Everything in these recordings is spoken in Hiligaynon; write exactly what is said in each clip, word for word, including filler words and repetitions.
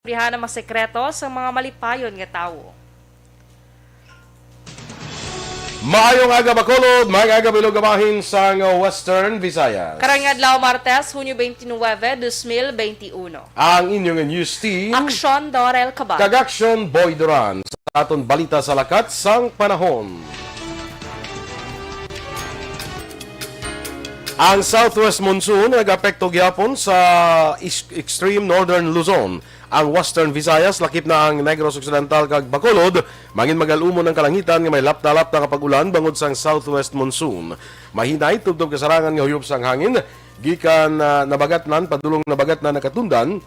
Istoryahan ang mga sekreto sa mga malipayon nga tawo. Maayong aga, Bacolod. Maayong aga, bilog nga bahin sang Western Visayas. Karong adlaw, Martes, Hunyo twenty-nine, dos mil twenty-one. Ang inyong news team, Aksyon Dorel Cabal kag Aksyon Boy Duran, sa aton balita sa lakat sang panahon. Ang southwest monsoon nag-apekto gihapon sa is-, extreme northern Luzon, ang Western Visayas, lakip na ang Negros Occidental kag Bacolod. Mangin magal-umon ang kalangitan nga may lapta-lapta nga pag-ulan bangod sang southwest monsoon. Mahinay tubtob kasarangan nga huyop sang hangin gikan, ah, Nabagatnan padulong Nabagatnan, Nakatundan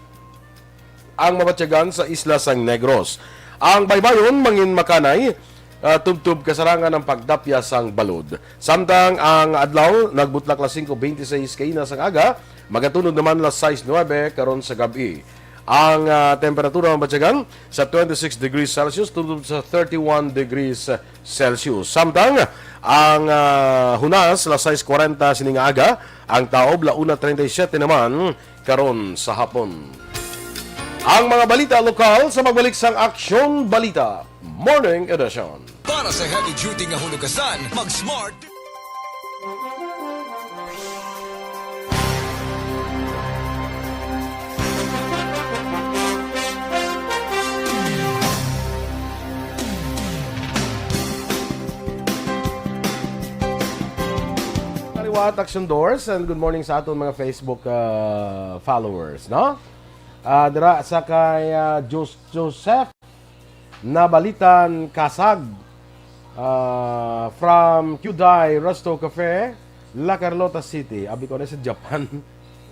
ang mabatyagan sa isla sang Negros. Ang baybayon mangin makanay, ah, tubtob kasarangan ang pagdapya sang balod. Samtang ang adlaw nagbutlak las singko bente seis kaina sang aga, magatunod naman las sais nuebe karon sa gab-i. Ang, ah, temperatura mabatyagan sa twenty-six degrees Celsius tubtob sa thirty-one degrees Celsius. Samtang ang, ah, hunas las sais kwarenta sini nga aga, ang taob la una treinta y siete naman karon sa hapon. Ang mga balita lokal sa pagbalik sang Aksyon Balita Morning Edition. Para sa heavy duty nga hunugasan, mag-Smart. Kaliwat, Action Doors, and good morning sa aton mga Facebook, ah, followers, no? Ah, dira sa kay, ah, Jos-, Joseph Nabalitan Kasag, ah, from Kyudai Resto Cafe, La Carlota City. Abi ko na sa Japan.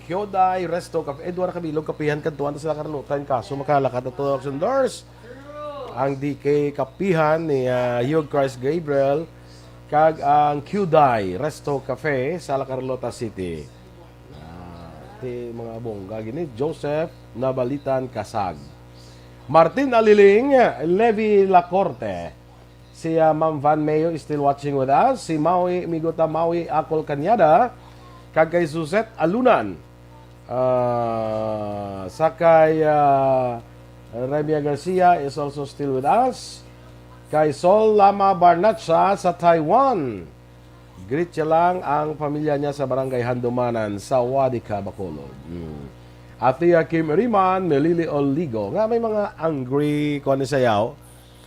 Kyudai Resto Cafe. Eh, duha ra ka bilog kapihan kadtuan sa La Carlota. In kaso makalakat na to, Action Doors. Ang D K Kapihan ni, ah, Hugh Christ Gabriel kag ang Kyudai Resto Cafe sa La Carlota City. Ah, ti mga bongga gini, Joseph Nabalitan Kasag. Martin Aliling, Levi Lacorte, si, ah, Ma'am Van Mayo is still watching with us. Si Maui, Migota Maui Akol Cañada, kag kay Suzette Alunan. Ah, sa kay, ah, Remia Garcia is also still with us. Kay Sol Lama Barnacha sa Taiwan. Greet siya lang ang pamilya niya sa Barangay Handumanan sa Wadika, Bacolod. Mm. Ate Kim Riman, Melili Oligo. Nga may mga angry, kuwan ni sayaw.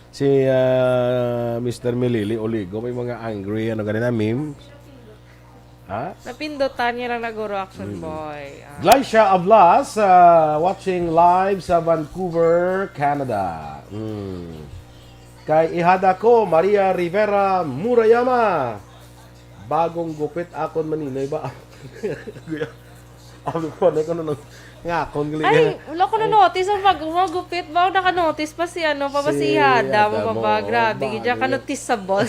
Si, ah, Mister Melili Oligo, may mga angry, ano ganina, memes? Ha? Napindutan niya lang na guro, Action Boy. Ah. Glycia Ablas, ah, watching live sa Vancouver, Canada. Mm. Kay ihada ko, Maria Rivera Murayama. Bagong gupit akon maninoy ba? Ano ko, ano ko, ano, nga akon gali. Ay, wala ko na-notice ang pag-, mga gupit ba? Naka-notice pa si ano, pa ba si Ihada mo, ano ba? Grabe, gid siya, ka-noticeable.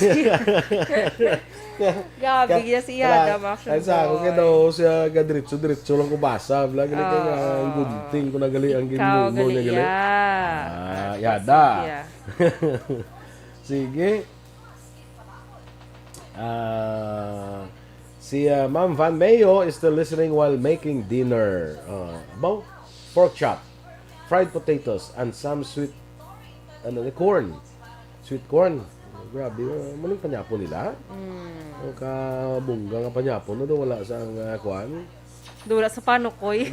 Grabe, gid siya si Ihada, Max. Ay, sa ako, kaya daw siya, ga-diretso-diretso lang ko basa. Wala, gali kay nga, ang gunting ko na gali, ang ginmuno niya gali. Ah, Ihada. Sige. Ah, si, ah, Ma'am Van Mayo is still listening while making dinner. Ah, abaw, pork chop, fried potatoes, and some sweet, ano ni, corn. Sweet corn. Grabe, ah, maling panyapon nila. Mm. Ang kabungga nga panyapon, no, daw wala sa ang, ah, kwan. Daw wala sa panukoy.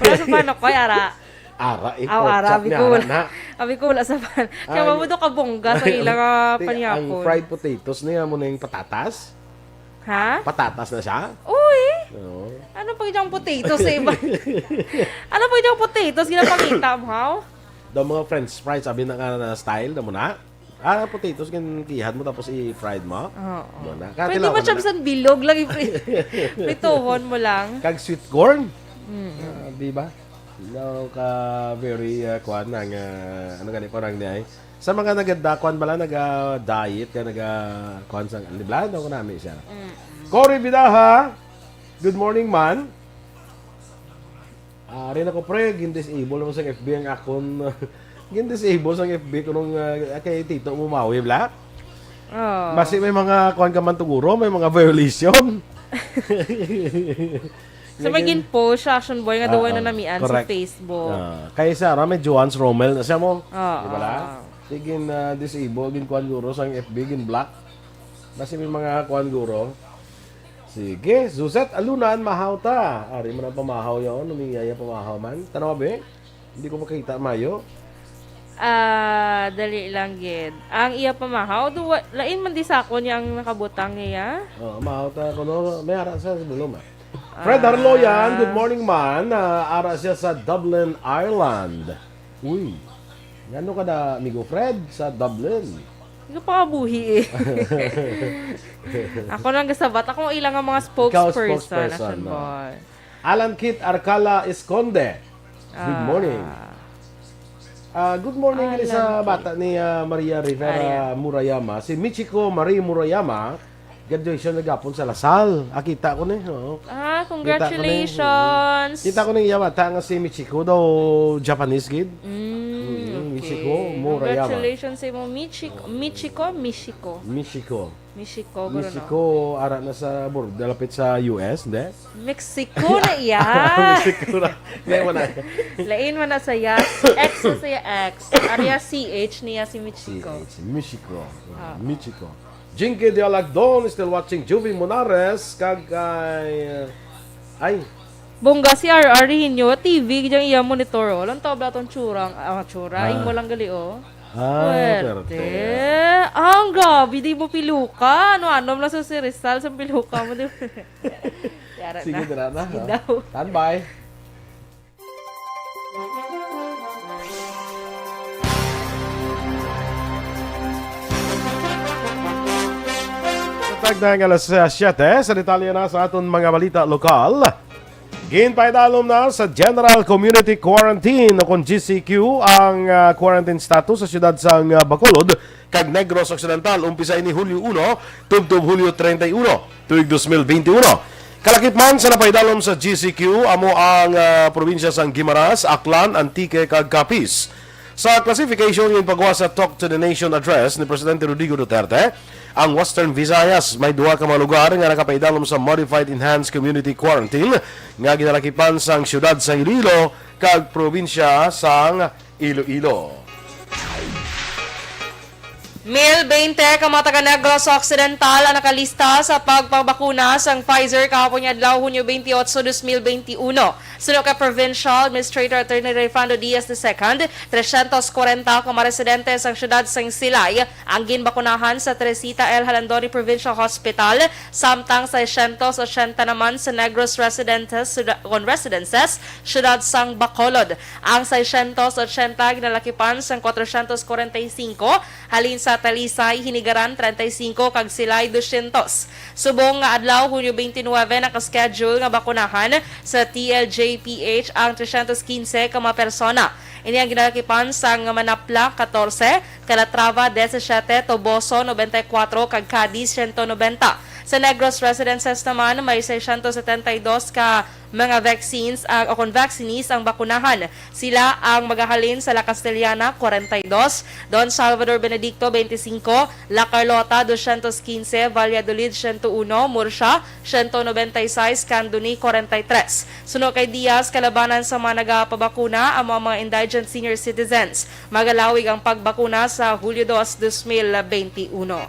Wala sa panukoy, ara. Ara, eh, aw, pork ara, chop abi niya, ko ara wala. Na. Abi ko wala sa pan-, kaya mabuto ka bongga sa ilang, ah, panyapon. Ang fried potatoes niya mo na yung patatas? Ha? Patatas na siya? Uy! Oo. Ano pa yung potatoes sa iba? Ano pa yung potatoes? Ginapangita mo, haw? Daw mga french fries, sabi na ka na style, daw mo na? Ah, potatoes, ginkihan mo tapos i-fried mo? Oo. Mo na. Pwede ba siya bisan bilog lang, i-pri-, prituhon mo lang? Kag sweet corn? Mm. Ah, di ba? No, ka very, ah, kuan ang, ah, ano gani, parang di ay. Sa mga nagada-, kuan bala, naga-diet, ka naga-, kuan sa, di ba? Daw ko nami siya. Mm. Cory Bidaha, good morning, man. Ah, rin ako, pre, gin-disable mo sa F B ang akon. Gin-disable sa F B ko nung, ah, kay Tito Mumawi, bla? Oh. Basi may mga kuan ka man tuguro, may mga violation. So, may Naging ginpost siya, Action Boy, nga daw Ah, na ah. namian sa Correct. Facebook. Ah, kay Sarah, may Joan's Romel na siya mo. Ah, Di ba la? ah. Di gin, ah, disable, gin kuwan guro sang F B, gin block. Basi may mga kuwan guro. Sige, Suzette Alunan, mahaw ta. Ari man ang pamahaw yaon, ano niya yung pamahaw man? Tanaw, be? Hindi ko makita, mayo. Ah, dali lang gid. Ang iya pamahaw, duwa, lain man di sa akon yang nakabutang niya. Oh, mahaw ta, kuno, may ara sa bulong, ah. Fred Ah. Harloyan, good morning, man. Ah, ara siya sa Dublin, Ireland. Uy, ngano ka na, amigo Fred, sa Dublin? Hindi ka pa kabuhi eh. Ako nang gasabat. Ako ang ilang mga Ikaw, spokesperson, spokesperson, Action no? Boy. Alan Kit Arcala Esconde. Good Ah. morning. Ah, good morning gali sa Alan Kit. bata ni, ah, Maria Rivera Maria. Murayama, si Michiko Marie Murayama. Graduation na gapon sa Lasal. Ah, kita ko ni, oo. Ah, Kita ko ni. congratulations. Kita ko ni iya bata nga si Michiko daw Japanese gid. Mm, Mm, okay. Michiko Murayama. Congratulations sa imo, Michiko. Michiko, Michiko. Michiko. Michiko, guro, no? Michiko, ara na sa bor-, dalapit sa U S, hindi? Mexico na iya. Mexico na. Hindi mo na. Lain man na sa yas. X sa iya X. Aria C H niya si Michiko. C H, Michiko. Ah. Michiko. Jinky de Alagdon, still watching. Juvie Monares, kag kay, ay. Bongga si R R Rehinio, T V, gid ang iya monitor, oh. Alam to, abla tong tsura, ah, tsura, Ah. imo lang gali, oh. Ah, Puwerte. puwerte. Ang grabe, di mo piluka. Ano, ano, lang sa si Rizal, sa piluka mo, di ba? Yara Sige, na. dara na, Sige ha? daw. Standby. Tagna nga alas, ah, siyete, sa detalye na sa aton mga balita lokal. Ginpaidalom na sa General Community Quarantine o kon G C Q ang, ah, quarantine status sa siyudad sang, ah, Bacolod kag Negros Occidental. Umpisa ini Hulyo uno, tubtob Hulyo treinta y uno, tuig dos mil beinti uno. Kalakip man sa napaidalom sa G C Q, amo ang, ah, probinsya sang Guimaras, Aklan, Antique, kag Capiz. Sa classification nga ginpagawa sa Talk to the Nation address ni Presidente Rodrigo Duterte, ang Western Visayas may duha ka mga lugar nga nakapaidalom sa Modified Enhanced Community Quarantine nga ginalakipan sang siyudad sang Iloilo kag probinsya sang Iloilo. Mil beinte ka mga taga Negros Occidental ang nakalista sa pagpabakuna sang Pfizer kahapon nga adlaw, Hunyo twenty-eight, twenty twenty-one. Suno kay Provincial Administrator Attorney Rayfando Diaz the second, trescientos kwarenta ka mga residente sang siyudad sang Silay ang ginbakunahan sa Teresita L. Jalandoni Provincial Hospital, samtang seiscientos ochenta naman sa Negros residentes, siyudad, kon residences, siyudad sang Bacolod. Ang seiscientos ochenta ginalakipan sang cuatrocientos cuarenta y cinco halin sa Talisay, Hinigaran, treinta y cinco, kag Silay, doscientos. Subong nga adlaw, Hunyo twenty-nine, naka-schedule nga bakunahan sa T L J P H ang trescientos quince ka mga persona. Ini ang ginalakipan sang Manapla, catorce, Calatrava, diecisiete, Toboso, noventa y cuatro, kag Cadiz, ciento noventa. Sa Negros Residences naman, may seiscientos setenta y dos ka mga vaccines, ah, o kon vaccinees ang bakunahan. Sila ang magahalin sa La Castellana, kwarenta y dos, Don Salvador Benedicto, twenty-cinco, La Carlota, doscientos quince, Valladolid, ciento uno, Murcia, ciento noventa y seis, Candoni, kwarenta y tres. Suno kay Diaz, kalabanan sa mga nagapabakuna amo ang mga indigent senior citizens. Magalawig ang pagbakuna sa Hulyo dos, dos mil beinti uno.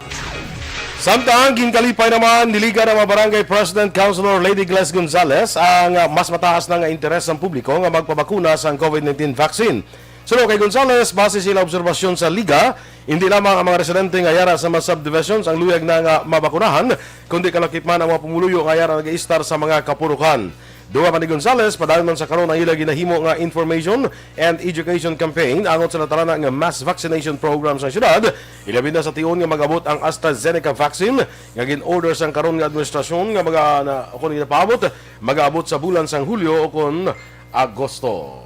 Samtang ginkalipay naman, niligan ang mga barangay president, councilor Lady Gles Gonzales ang, ah, mas mataas na nga interes sang publiko nga magpabakuna sang COVID nineteen vaccine. Suno kay Gonzales, base sila obserbasyon sa Liga, hindi lamang ang mga residente nga yara sa mga subdivisions ang luyag na nga mabakunahan, kundi kalakip man ang mga pumuluyo nga yara nag-iistar sa mga kapurukan. Dugang pa ni Gonzales, padayon man sa karon ang ila ginahimo nga information and education campaign angot sa natalana nga mass vaccination program sa syudad, ilabi na sa tion nga mag-abot ang AstraZeneca vaccine nga gin-order sang karon nga administrasyon nga maga-, na, kung ginapaabot, mag-aabot sa bulan sang Hulyo o kon Agosto.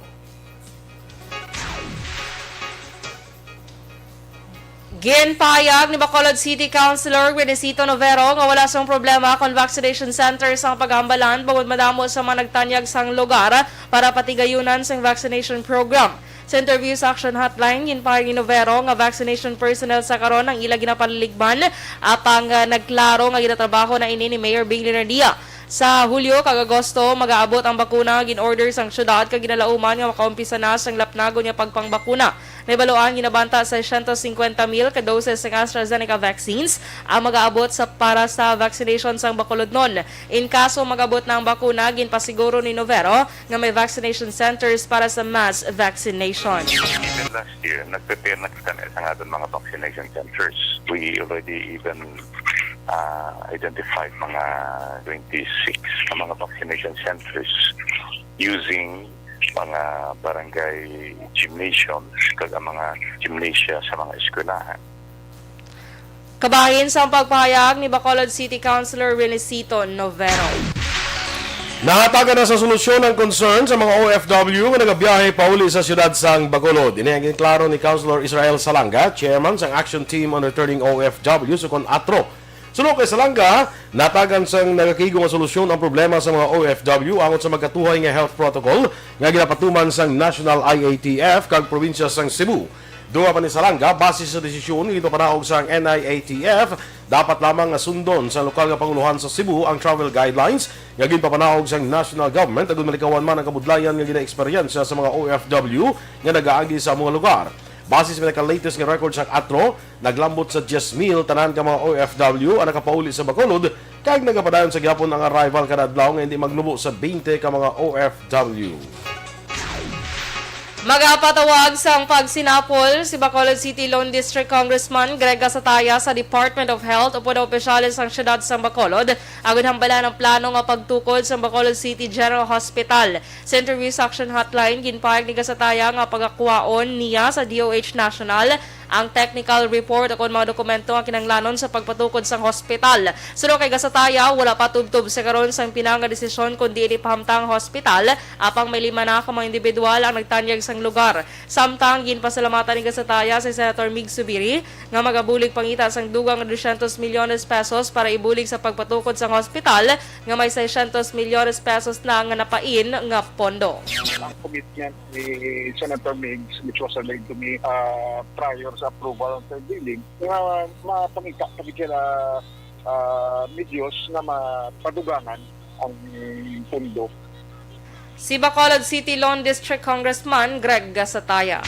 Ginpahayag ni Bacolod City Councilor Renesito Novero nga wala sang problema kon vaccination center sang paghambalan bangod madamo sa mga nagtanyag sang lugar para patigayunan sang vaccination program. Sa interview sa Action Hotline, ginpahayag ni Novero nga vaccination personnel sa karon ang ila ginapaliligban, apang, ah, nagklaro nga ginatrabaho na ini ni Mayor Bing Leonardia. Sa Hulyo kag Agosto, magaabot ang bakuna nga gin-order sang syudad kag ginalauman nga makaumpisa na sang lapnagon nga pagpangbakuna. Nahibaluan, ginabanta sa siyento singkwenta mil ka doses sang AstraZeneca vaccines ang magaabot sa para sa vaccination sang Bacolodnon. In kaso mag-abot na ang bakuna, ginpasiguro ni Novero nga may vaccination centers para sa mass vaccination. Even last year, nag-prepare na kita sa aton mga vaccination centers. We already even uh, identified mga twenty-six na mga vaccination centers using mga barangay gymnasiums kag ang mga gymnasia sa mga eskwelahan. Kabahin sang pagpahayag ni Bacolod City Councilor Renicito Novero. Nahatagan na sa solusyon ang concern sa mga O F W nga nagabiyahe pauli sa siyudad sang Bacolod. Ini ang ginklaro ni Councilor Israel Salanga, chairman sang Action Team on Returning O F W, sukon atro. Suno kay Salanga, natagan sang nagakaigo nga solusyon ang problema sa mga O F W angot sa magkatuhay nga health protocol nga ginapatuman sang National I A T F kag probinsya sang Cebu. Dugang pa ni Salanga, base sa desisyon nga ginpapanaog sang N I A T F, dapat lamang nga sundon sa lokal nga pangulohan sa Cebu ang travel guidelines nga ginpapanaog sang national government agud malikawan man ang kabudlayan nga ginaeksperyensya sa mga O F W nga nagaagi sa among lugar. Base sa pinaka-latest nga record sang atro, naglambot sa diyes mil tanan ka mga O F W ang nakapauli sa Bacolod, kag nagapadayon sa gihapon ang arrival kada adlaw nga hindi magnubo sa twenty ka mga O F W. Magapatawag sang pagsinapol si Bacolod City Lone District Congressman Greg Gasataya sa Department of Health upod ang opisyales sang siyudad sang Bacolod agud hambalan ang plano nga pagtukod sang Bacolod City General Hospital. Sa interview sa Action Hotline, ginpahayag ni Gasataya nga pagakwaon niya sa D O H National ang technical report ukon mga dokumento nga kinahanglanon sa pagpatukod sang hospital. Suno kay Gasataya, wala pa tubtob sa karon sang pila nga desisyon kon diin ipahamtang ang hospital, apang may lima na ka mga individual ang nagtanyag sang lugar. Samtang ginpasalamatan ni Gasataya si Senator Mig Zubiri nga magabulig pangita sang dugang nga dosyentos milyones pesos para ibulig sa pagpatukod sang hospital nga may seiscientos milyones pesos na nga napain nga pondo. Ang commitment ni Senator Migs, which was relayed to me, uh, prior sa approval ng third reading, nga mapangita pa gid sila, uh, medios nga mapadugangan ang pondo. Si Bacolod City Lone District Congressman Greg Gasataya.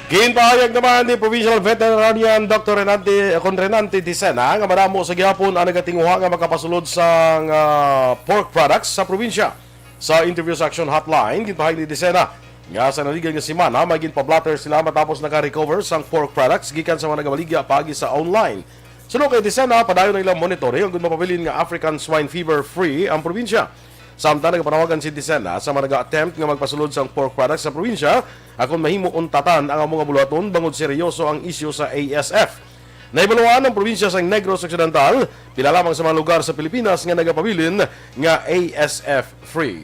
Ginpahayag naman ni Provincial Veterinarian Doctor Renante, Con Renante Dicena nga madamo sa gihapon ang nagatinguha nga makapasulod sang, ah, pork products sa probinsya. Sa interview sa Action Hotline, ginpahayag ni Dicena nga sa naligan nga semana may ginpa-blotter sila matapos naka-recover sang pork products gikan sa mga nagabaligya paagi sa online. Suno kay Dicena, padayon ang ilang monitoring agud mapabilin nga African Swine Fever free ang probinsya. Samtang nagapanawagan si Dicena sa mga naga-attempt nga magpasulod sang pork products sa probinsya, akon mahimo untatan ang among mga buluhaton bangod seryoso ang isyu sa A S F. Nahibaluan ang probinsya sang Negros Occidental, pila lamang sa mga lugar sa Pilipinas nga nagapabilin nga A S F free.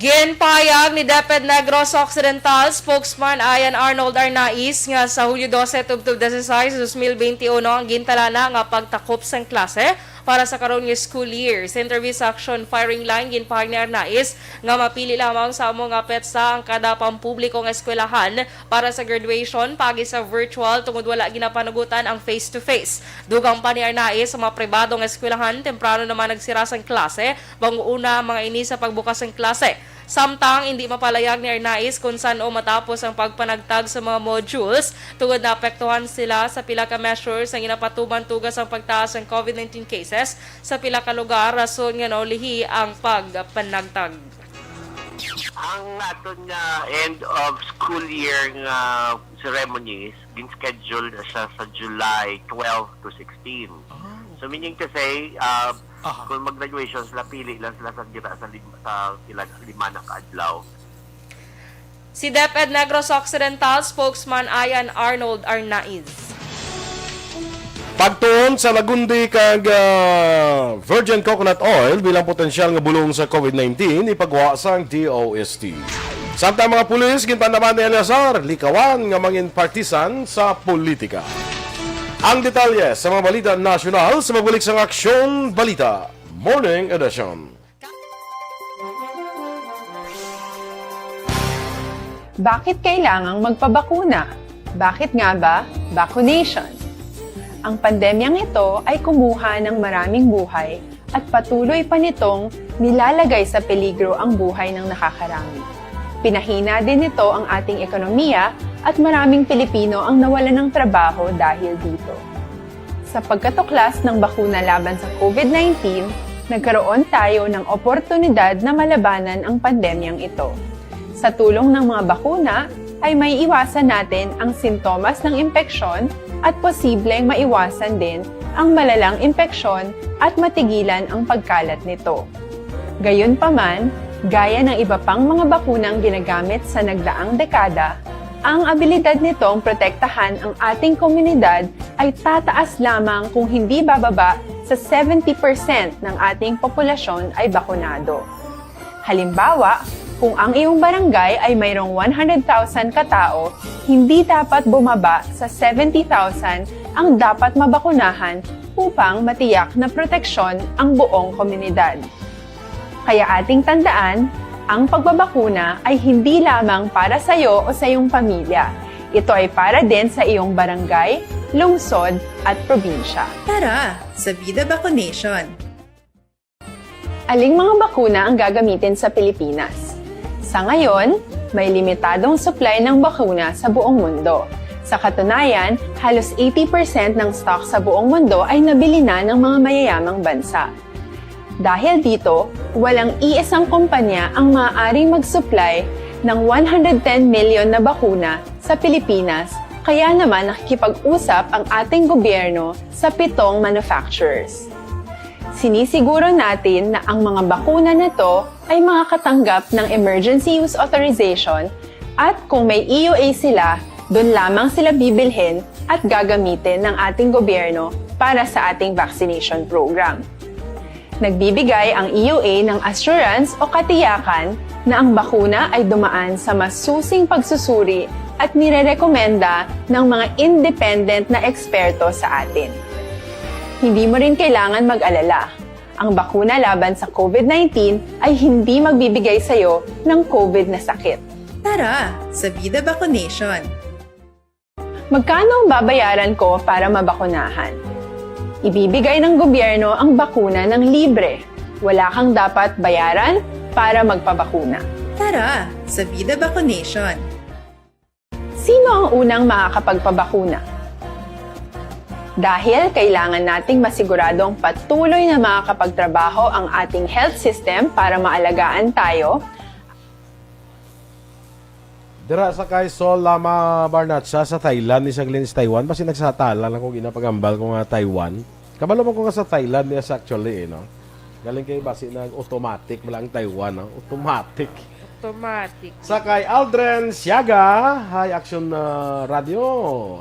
Ginpahayag ni DepEd Negros Occidental spokesman Ian Arnold Arnaiz nga sa Hulyo dose tubtob disisais, dos mil benti uno ang gintalana nga pagtakop sang klase para sa karon nga school year. Sa interview sa Action Firing Line, ginpahayag ni Arnaiz nga mapili lamang sa amo nga petsa ang kada pampubliko nga eskwelahan para sa graduation paagi sa virtual tungod wala ginapanugutan ang face-to-face. Dugang pa ni Arnaiz, sa mga pribado nga eskwelahan, temprano naman nagsira sang klase, bangod una ang mga ini sa pagbukas sang klase. Samtang indi mapalayag ni Arnaiz kung san-o matapos ang pagpanagtag sa mga modules tungod naapektuhan sila sa pila ka measures ang ginapatuman tuga sang pagtaas sang COVID nineteen cases sa pila ka lugar, rason nga naulihi ang pagpanagtag. Ang aton nga end of school year nga ceremonies, gin-schedule na siya sa July twelve to sixteen. Oh. So, meaning to say, uh, Aha. Kung mag-graduation sila, pili lang sila sa gira sa lim-, sa pila, lima na ka adlaw. Si DepEd Negros Occidental spokesman Ian Arnold Arnaiz. Pagtuon sa Lagundi kag, ah, virgin coconut oil bilang potensyal nga bulong sa COVID nineteen, ipagwa sang D O S T. Samtang mga pulis, ginpandaman ni Eleazar Licawan nga mangin partisan sa politika. Ang detalye sa mga balita nasyonal sa magbalik sang Aksyon Balita Morning Edition. Bakit kailangang magpabakuna? Bakit nga ba vaccination? Ang pandemyang ito ay kumuha ng maraming buhay at patuloy pa nitong nilalagay sa peligro ang buhay ng nakakarami. Pinahina din nito ang ating ekonomiya at maraming Pilipino ang nawalan ng trabaho dahil dito. Sa pagkatuklas ng bakuna laban sa COVID nineteen, nagkaroon tayo ng oportunidad na malabanan ang pandemyang ito. Sa tulong ng mga bakuna, ay may iwasan natin ang sintomas ng impeksyon at posibleng maiwasan din ang malalang impeksyon at matigilan ang pagkalat nito. Gayunpaman, gaya ng iba pang mga bakunang ginagamit sa nagdaang dekada, ang abilidad nitong protektahan ang ating komunidad ay tataas lamang kung hindi bababa sa seventy percent ng ating populasyon ay bakunado. Halimbawa, kung ang iyong barangay ay mayroong one hundred thousand katao, hindi dapat bumaba sa seventy thousand ang dapat mabakunahan upang matiyak na proteksyon ang buong komunidad. Kaya ating tandaan, ang pagbabakuna ay hindi lamang para sa iyo o sa iyong pamilya. Ito ay para din sa iyong barangay, lungsod, at probinsya. Tara, sa Vida Vaccination! Aling mga bakuna ang gagamitin sa Pilipinas? Sa ngayon, may limitadong supply ng bakuna sa buong mundo. Sa katunayan, halos eighty percent ng stock sa buong mundo ay nabili na ng mga mayayamang bansa. Dahil dito, walang iisang kumpanya ang maaaring mag-supply ng one hundred ten million na bakuna sa Pilipinas, kaya naman nakikipag-usap ang ating gobyerno sa pitong manufacturers. Sinisiguro natin na ang mga bakuna na to ay makakatanggap ng emergency use authorization at kung may E U A sila, doon lamang sila bibilhin at gagamitin ng ating gobyerno para sa ating vaccination program. Nagbibigay ang E U A ng assurance o katiyakan na ang bakuna ay dumaan sa masusing pagsusuri at nirerekomenda ng mga independent na eksperto sa atin. Hindi mo rin kailangan mag-alala. Ang bakuna laban sa COVID nineteen ay hindi magbibigay sa iyo ng COVID na sakit. Tara, sa Vida Vaccination! Magkano ang babayaran ko para mabakunahan? Ibibigay ng gobyerno ang bakuna ng libre. Wala kang dapat bayaran para magpabakuna. Tara, sa Vida Vaccination! Sino ang unang makakapagpabakuna? Dahil kailangan nating masiguradong patuloy na makakapagtrabaho ang ating health system para maalagaan tayo, Dira sa kay Sol Lama Barnatsa sa Thailand, ni Saglin sa Taiwan, basi nagsatala lang kung ginapagambal ko nga Taiwan. Kabalo man ko nga sa Thailand niya sa actually, eh, no? Galing kay basi nag-automatic wala ang Taiwan, no? Automatic. Automatic. Sa kay Aldrin Siaga, hi Action, ah, Radio.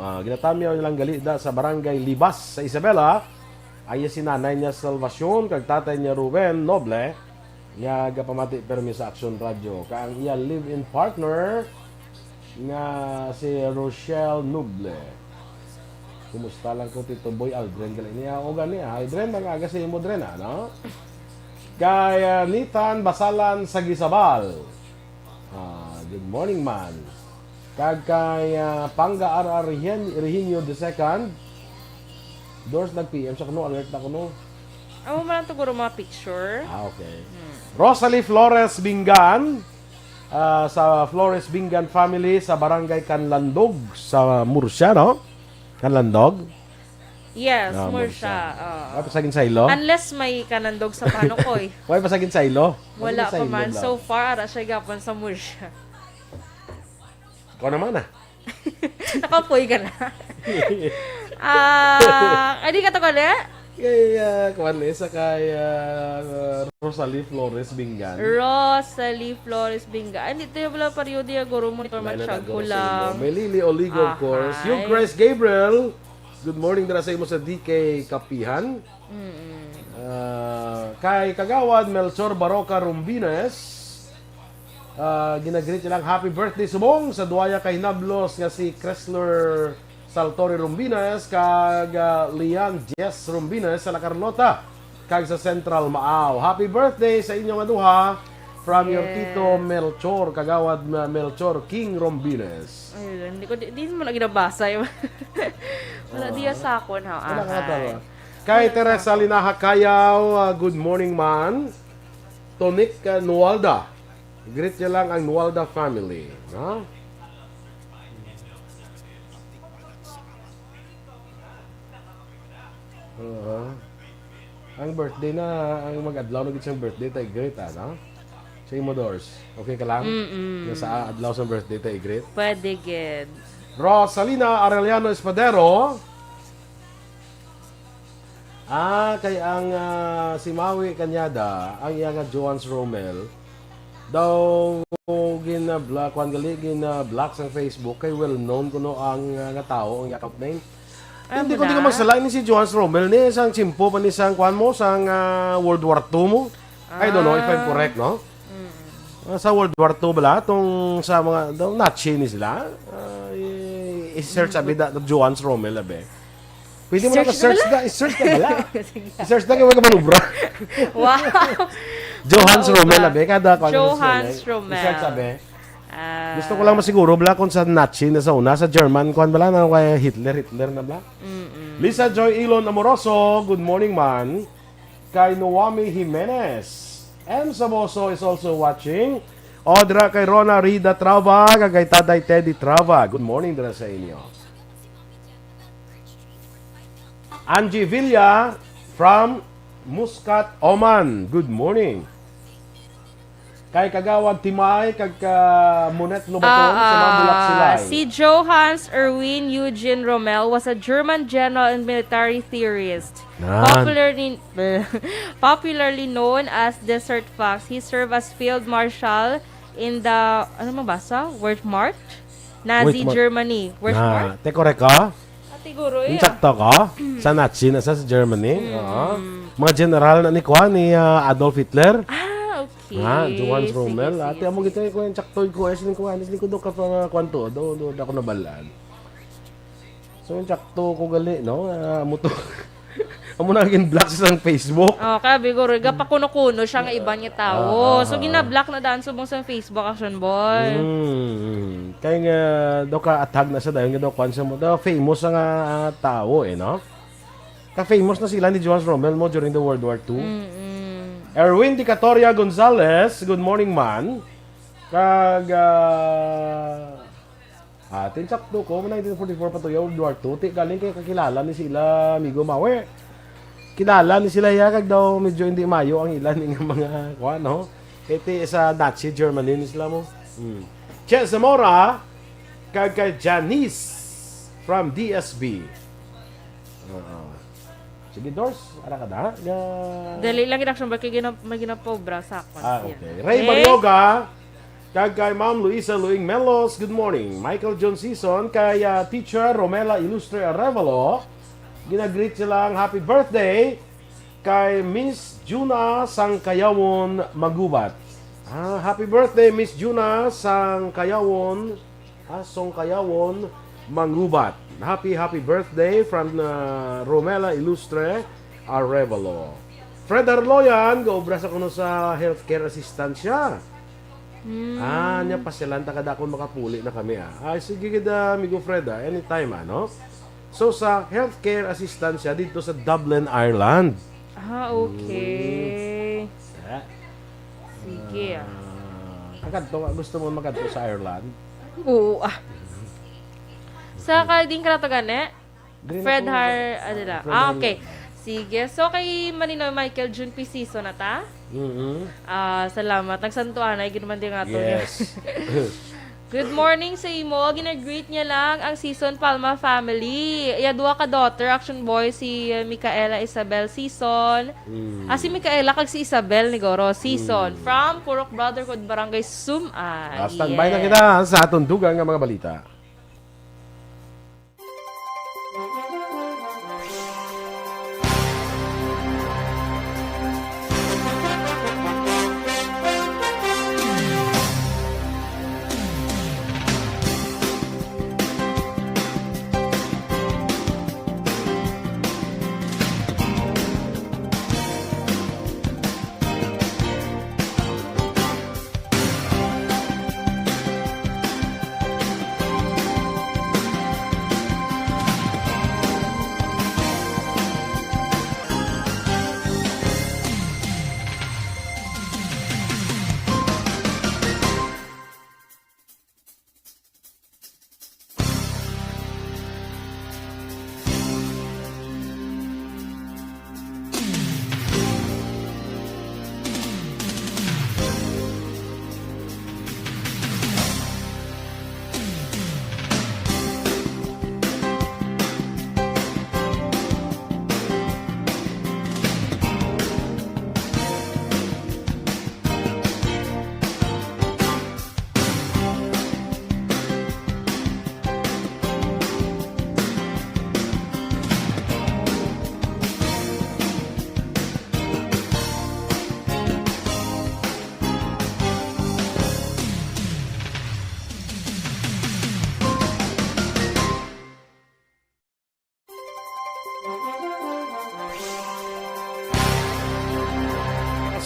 Ah, ginatamyaw nilang gali da sa Barangay Libas sa Isabela. Ay si nanay niya Salvacion kag tatay niya Ruben Noble nga gapamati permi sa Action Radio. Kag ang iya live-in partner nga si Rochelle Noble. Kumusta lang ko, Tito Boy Aldrin? Gali niya, o gani, ah. Aldrin, mag-aga sa imo, Dren, ano? Kay, ah, Nathan Basalan sa Gisabal. Ah, good morning, man. Kag kay, ah, Panga R R Rehen-, Rehenio the second. Dors, nag-P M sa kuno, alert na kuno. Amo man lang to, guro, mga picture. Ah, okay. Hmm. Rosalie Flores Bingan, ah, sa Flores Bingan family sa Barangay Canlandog sa Murcia, no? Canlandog? Yes, Ah, Murcia. Murcia. Oo. Wala pa sa Ginsaylo? Unless may Canlandog sa Panukoy. Wala pa sa Ginsaylo? Wala Wala pa sa man. Ilo, So bro. far, ara siya gapon sa Murcia. Ikaw naman, ah. Nakapoy ka na. Ah, ay, di ka to gali? Kay, ah, kuwan, eh, sa kay, ah, Rosalie Flores Bingan. Rosalie Flores Bingan. Ay, dito yung pala periode yung guro mo. Ito, Lain na matsyag tag ko guro sa lang. imo. May Lily Oligo, of Ah, course. Yung hi. Grace Gabriel. Good morning, dira sa imo sa D K Kapihan. Mm-mm. Ah, kay Kagawad Melchor Baroca Rumbines, ah, ginagreet nilang happy birthday subong sa duwaya ka hinablos nga si Chrysler Saltori Rumbines kag, ah, Lian Jess Rumbines sa La Carlota kag sa Central Maaw. Happy birthday sa inyo nga duha from your Yes. tito Melchor, Kagawad Ma-, Melchor King Rumbines. Ayun, hindi ko, di, di mo na ginabasa yung Wala diya sa akon, ha? Wala ka Ahay. Kay Teresa Linaha Kayaw, ah, good morning, man. Tonic, ah, Nualda. Greet niya lang ang Nualda family. Ha? Oo. Ang birthday na, ang mag-adlaw na gid siyang birthday, tayo greet, ano? Sa imo, Dors. Okay ka lang? Mm-mm. Nga sa adlaw sa birthday, tayo greet. Pwede, gid. Rosalina Arellano Espadero. Ah, kay ang ah, si Maui Cañada, ang iya nga Joan's Romel, daw gina-block, kwan gali, gina-block sang Facebook, kay well known kuno ang ah, nga tao, ang account name. Ah, Hindi ko, di ko muna. magsala ni si Joan's Romel, ni sang tsimpo pa ni sang kwan mo, sang ah, World War Two mo. I don't know if I'm Ah. correct, no? Ah, sa World War Two bala, tong sa mga, daw Nazi ni sila. Ah, i- i-search abi da, Joan's Romel abi. Pwede mo na Search search na da, i-search na bala. Sige. I-search na kay wala ka manubra. Wow! Johan's Wow, Romel ba? abi, kada kwan Johan's i-search Romel. I-search abi. Ah, Gusto ko lang masiguro bala kung sa Nazi na sa una, sa German, kwan bala, na kay Hitler, Hitler na bala. Mm-mm. Lisa Joy Elon Amoroso, good morning, man. Kay Noami Jimenez. M Saboso is also watching. Odra kay Rona Rida Trava, kag kay Taday Teddy Trava. Good morning dira sa inyo. Angie Villa from Muscat, Oman. Good morning. Kay Kagawad Timay, kag ka Monet Lobaton, sa mga Bulak Silay. Si Johannes Erwin Eugene Rommel was a German general and military theorist. Nan. Popularly, popularly known as Desert Fox, he served as field marshal in the, ano mabasa? Wehrmacht? Nazi Wehrmacht. Germany. Wehrmacht? Na, te, correct ka? Ate Guro, eh. Insakto ka? Sa Nazi na sa, sa Germany. Oo. Mga general na ni kuan ni ah, Adolf Hitler. Ah, okay. Ha, Johannes Sige, Rommel. sige, Ate, amo sige. gito ko yung sakto ko. Ay, siling ko, ay, siling ko, do ka pa nga kwanto. Do, do, do ako nabalaan. So, yung sakto ko gali, no? Ah, amo to. Amo na gin-block sa isang Facebook. Oh, kaya biguro, gapakuno-kuno siya nga iban nga tawo. Ah, ah, So, ah. gina-block na daan subong sa Facebook, Action Boy. Mm. Kaya nga, do ka atag na sa dayon nga do kwan sa mo. Do famous nga ah, tao eh, no? Ka-famous na sila ni Johannes Rommel mo during the World War Two. Mm-mm. Erwin Dicatoria Gonzalez, good morning, man. Kag, ah, ah, tinsakto ko, nineteen forty-four pa to, World War Two. Ti, galing kay kakilala ni sila, amigo Mawe. Kilala ni sila ya, kag daw medyo hindi mayo ang ilan nga mga, kuha, no? Iti sa Nazi Germany ni sila mo. Hmm. Che Zamora, kag kay Janice from D S B. Oo. Sige, Dors, ara ka da? Ga- Dali lang gid, Action Boy, kay gina-, may ginapobra sa akon. Ah, Yan. okay. Ray Barioga, kag kay Ma'am Luisa Luing Melos, good morning. Michael John Season, kay ah, Teacher Romela Ilustre Arevalo, ginagreet sila ang happy birthday kay Miss Juna Sangkayawon Magubat. Ah, happy birthday, Miss Juna Sangkayawon, ah, Sangkayawon Mangubat. Happy, happy birthday from ah, Romela Ilustre Arevalo. Fred Arloyan, gaobra sa kuno sa healthcare assistant siya. Ah, niya pasilan ta kada kung makapuli na kami ah. Ah, sige gid ah, amigo Fred ah, anytime ah, no? So sa healthcare assistant siya dito sa Dublin, Ireland. Ah, okay. Ah, Sige, ah. Ang kadto nga, gusto mo makadto sa Ireland? Oo, ah. Sa ka, din ka na to gani? Diri na Fred ko- Har, ano na? Fred Ah, Har- okay. Sige. So, kay Maninoy Michael June P. Season na ta? Mm-hmm. Ah, salamat. Nagsantuan na, gid man din nga to. Yes. Good morning sa imo. Ginagreet niya lang ang Season Palma family. Iya duha ka daughter, Action Boy, si uh, Micaela Isabel Season. Mm. Ah, si Micaela kag si Isabel ni Goro Season. Mm. From Purok Brotherhood, Barangay Sumay. Ah, standby na Yes. kita sa atong dugang nga mga balita.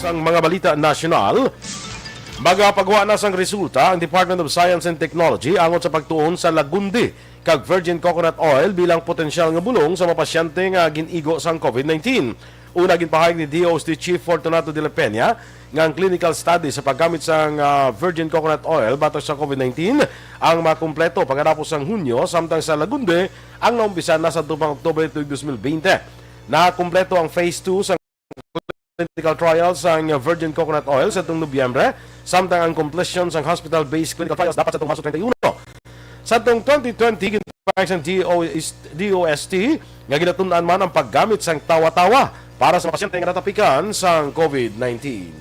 Ang mga balita nasyonal, magapagwa na sang resulta ang Department of Science and Technology angot sa pagtuon sa Lagundi kag virgin coconut oil bilang potensyal nga bulong sa mga pasyente nga gin-igo sang COVID nineteen. Una, ginpahayag ni D O S T Chief Fortunato de la Peña nga ang clinical study sa paggamit sang, ah, virgin coconut oil batok sa COVID nineteen ang makumpleto pagkatapos sang Hunyo, samtang sa Lagundi ang naumpisa na sa tupang Oktubre tuig dos mil bente. Nakumpleto ang phase two sang clinical trials sang virgin coconut oil sa tong Nobyembre, samtang ang completion sang hospital-based clinical trials dapat sa tong Marso treinta y uno. Sa tong twenty twenty, ginpahayag sang D O S, D O S T nga ginatun-an man ang paggamit sang tawa-tawa para sa mga pasyente nga natapikan sang COVID nineteen.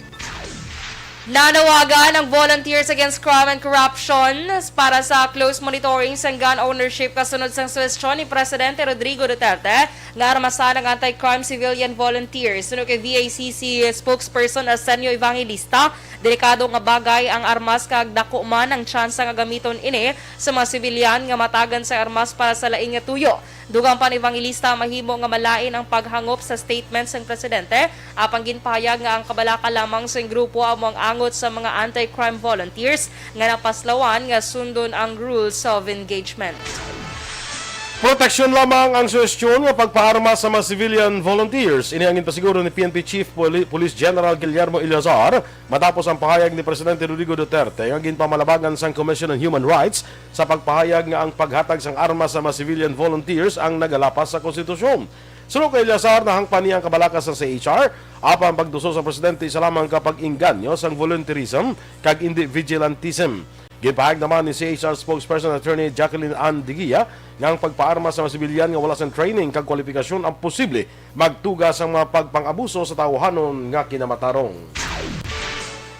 Nanawagan ang Volunteers Against Crime and Corruption para sa close monitoring sang gun ownership kasunod sang suhestyon ni Presidente Rodrigo Duterte nga armasan ang anti-crime civilian volunteers. Suno kay V A C C spokesperson Arsenio Evangelista, delikado nga bagay ang armas kag dako man ang tsansa nga gamiton ini sa mga sibilyan nga matagan sa armas para sa lain nga tuyo. Dugang pa ni Evangelista, mahimo nga malain ang paghangop sa statement sang presidente, apang ginpahayag nga ang kabalaka lamang sang grupo amo ang angot sa mga anti-crime volunteers nga napaslawan nga sundon ang rules of engagement. Proteksyon lamang ang suhestyon nga pagpaarma sa mga civilian volunteers. Ini ang ginpasiguro ni P N P Chief Poli-, Police General Guillermo Eleazar matapos ang pahayag ni Presidente Rodrigo Duterte nga ginpamalabagan sang Commission on Human Rights sa pagpahayag nga ang paghatag sang armas sa mga civilian volunteers ang nagalapas sa konstitusyon. Suno kay Eleazar, nahangpan niya ang kabalaka sang C H R, apan ang pagduso sang presidente isa lamang ka pag-inganyo sang volunteerism kag indi vigilantism. Ginpahayag naman ni C H R spokesperson Attorney Jacqueline Ann Digia nga ang pagpaarma sa mga sibilyan nga wala sang training kag kwalipikasyon ang posible magtuga sang mga pagpang-abuso sa tawuhanon nga kinamatarong.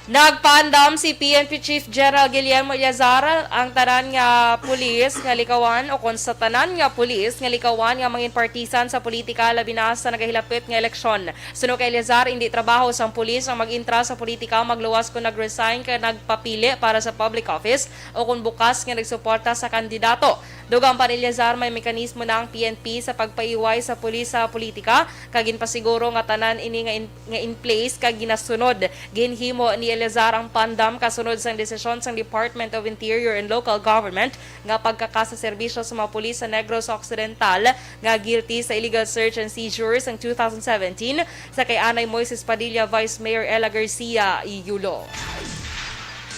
Nagpaandam si P N P Chief General Guillermo Eleazar ang tanan nga pulis nga likawan, o kon sa tanan nga pulis nga likawan nga mangin partisan sa politika, labi na sa nagahilapit nga eleksyon. Suno kay Eleazar, indi trabaho sang pulis ang mag-intra sa politika, magluwas kon nag-resign kag nagpapili para sa public office o kon bukas nga nagsuporta sa kandidato. Dugang pa ni Eleazar, may mekanismo na ang P N P sa pagpaiway sa pulis sa politika, kag ginpasiguro nga tanan ini nga in, nga in place kag ginasunod. Ginhimo ni Eleazar ang pandam kasunod sang desisyon sang Department of Interior and Local Government nga pagkakas sa serbisyo sa mga pulis sa Negros Occidental nga guilty sa illegal search and seizure sang two thousand seventeen sa kay Anay Moises Padilla, Vice Mayor Ella Garcia Yulo.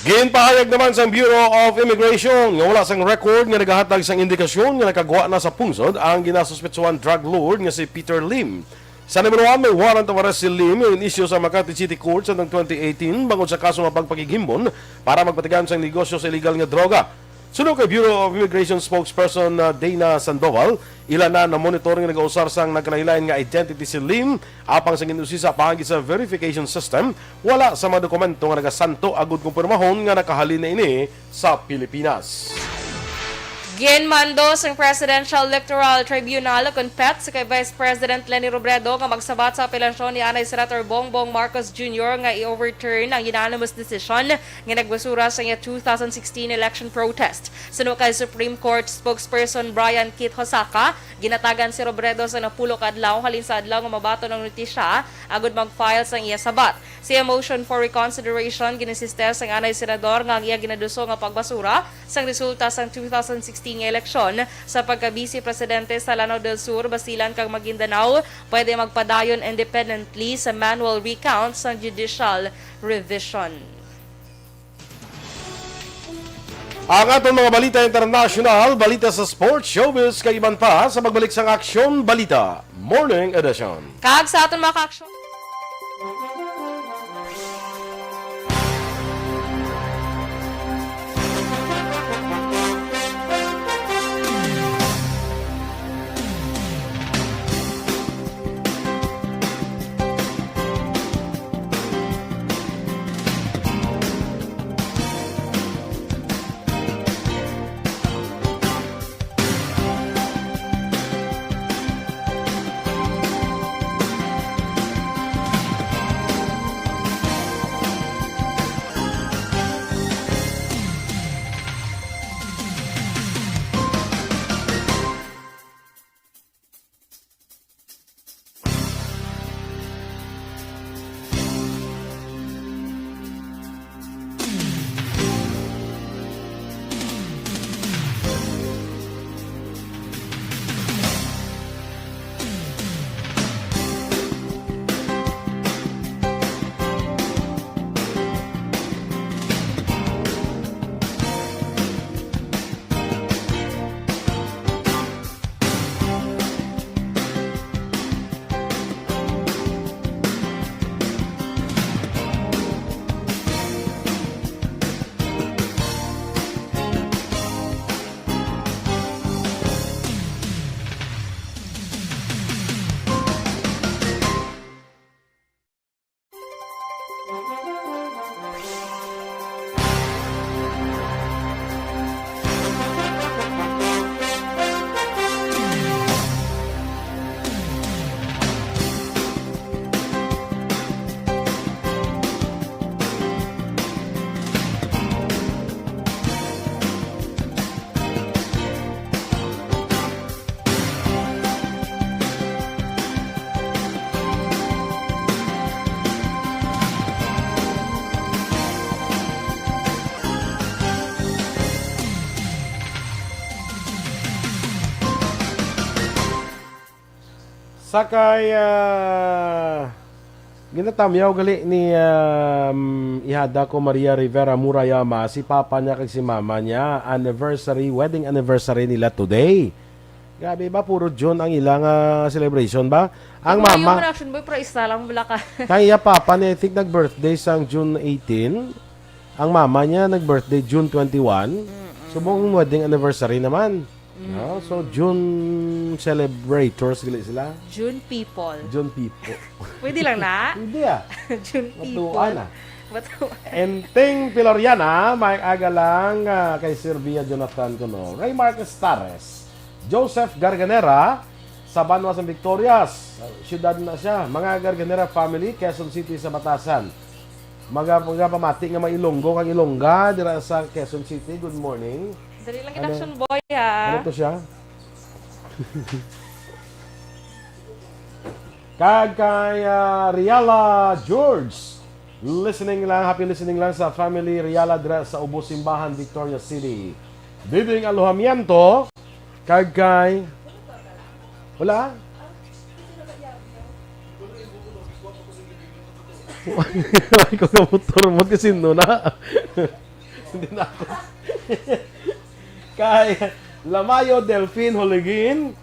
Ginpahayag naman sang Bureau of Immigration nga wala sang record nga nagahatag sang indikasyon nga nakagwa na sa pungsod ang ginasuspetsuhan drug lord nga si Peter Lim. Sa nahibaluan, may warrant of arrest si Lim nga in-issue sa Makati City Court sa twenty eighteen bangod sa kaso nga pagpakighimbon para magpatigayon sang negosyo sa illegal nga droga. Suno kay Bureau of Immigration spokesperson, uh, Dana Sandoval, ila na namonitor nga nagausar sang nagkalain-lain nga identity si Lim, apang sa gin-usisa paagi sa verification system, wala sa mga dokumento nga nagasanto agud kumpirmahon nga nakahalin na ini sa Pilipinas. Ginmando sang Presidential Electoral Tribunal o kon PETC kay Vice President Leni Robredo nga magsabat sa apelasyon ni anay Senator Bongbong Marcos Junior nga i-overturn ang unanimous decision nga nagbasura sa iya two thousand sixteen election protest. Suno kay Supreme Court spokesperson Brian Kit Hosaka, ginatagan si Robredo sa napulo ka adlaw halin sa adlaw nga mabaton ang notisya agud mag-file sang iya sabat. Sa iya motion for reconsideration, gin-insiste sang anay senador nga ang iya ginaduso nga pagbasura sang resulta sang two thousand sixteen nga eleksyon sa pagka-Vice Presidente sa Lanao del Sur, Basilan kag Maguindanao pwede magpadayon independently sa manual recount sang judicial revision. Ang aton mga balita internasyonal, balita sa sports, showbiz, kag iban pa sa pagbalik sang Aksyon Balita Morning Edition. Kag sa aton mga ka-aksyon, Sa kay, ah, ginatamyaw gali ni, um, ihada ko, Maria Rivera Murayama, si papa niya kag si mama niya, anniversary, wedding anniversary nila today. Grabe ba, puro June ang ilang, ah, celebration ba? Ang Pero mama, yung reaction, boy, pero isa lang, wala ka. Kay iya papa ni, I think, nag-birthday sang June eighteen. Ang mama niya nag-birthday June twenty-one. Mm-mm. So, buong wedding anniversary naman. Mm-mm. No? So, June celebrators gali sila. June people. June people. Pwede lang na? Hindi ah. June people. Matuan ah. Matuan. Enteng Piloriana, may aga lang, ah, kay Sir Bia Jonathan kuno. Ray Marcos Tares, Joseph Garganera, sa Banwa sa Victorias, siyudad na siya. Mga Garganera family, Quezon City sa Batasan. Maga-, magapamati nga may Ilonggo kag Ilongga dira sa Quezon City. Good morning. Dali lang Ano? Action boy, ha? Ano to siya? Kag kay, ah, Riala George. Listening lang, happy listening lang sa family Riala dira sa Ubos Simbahan, Victoria City. Diding Alojamiento, kag kay, wala? Ay, ko sa motor mo kasi no na. Hindi na ako. Kay Lamayo Delfin Holigin,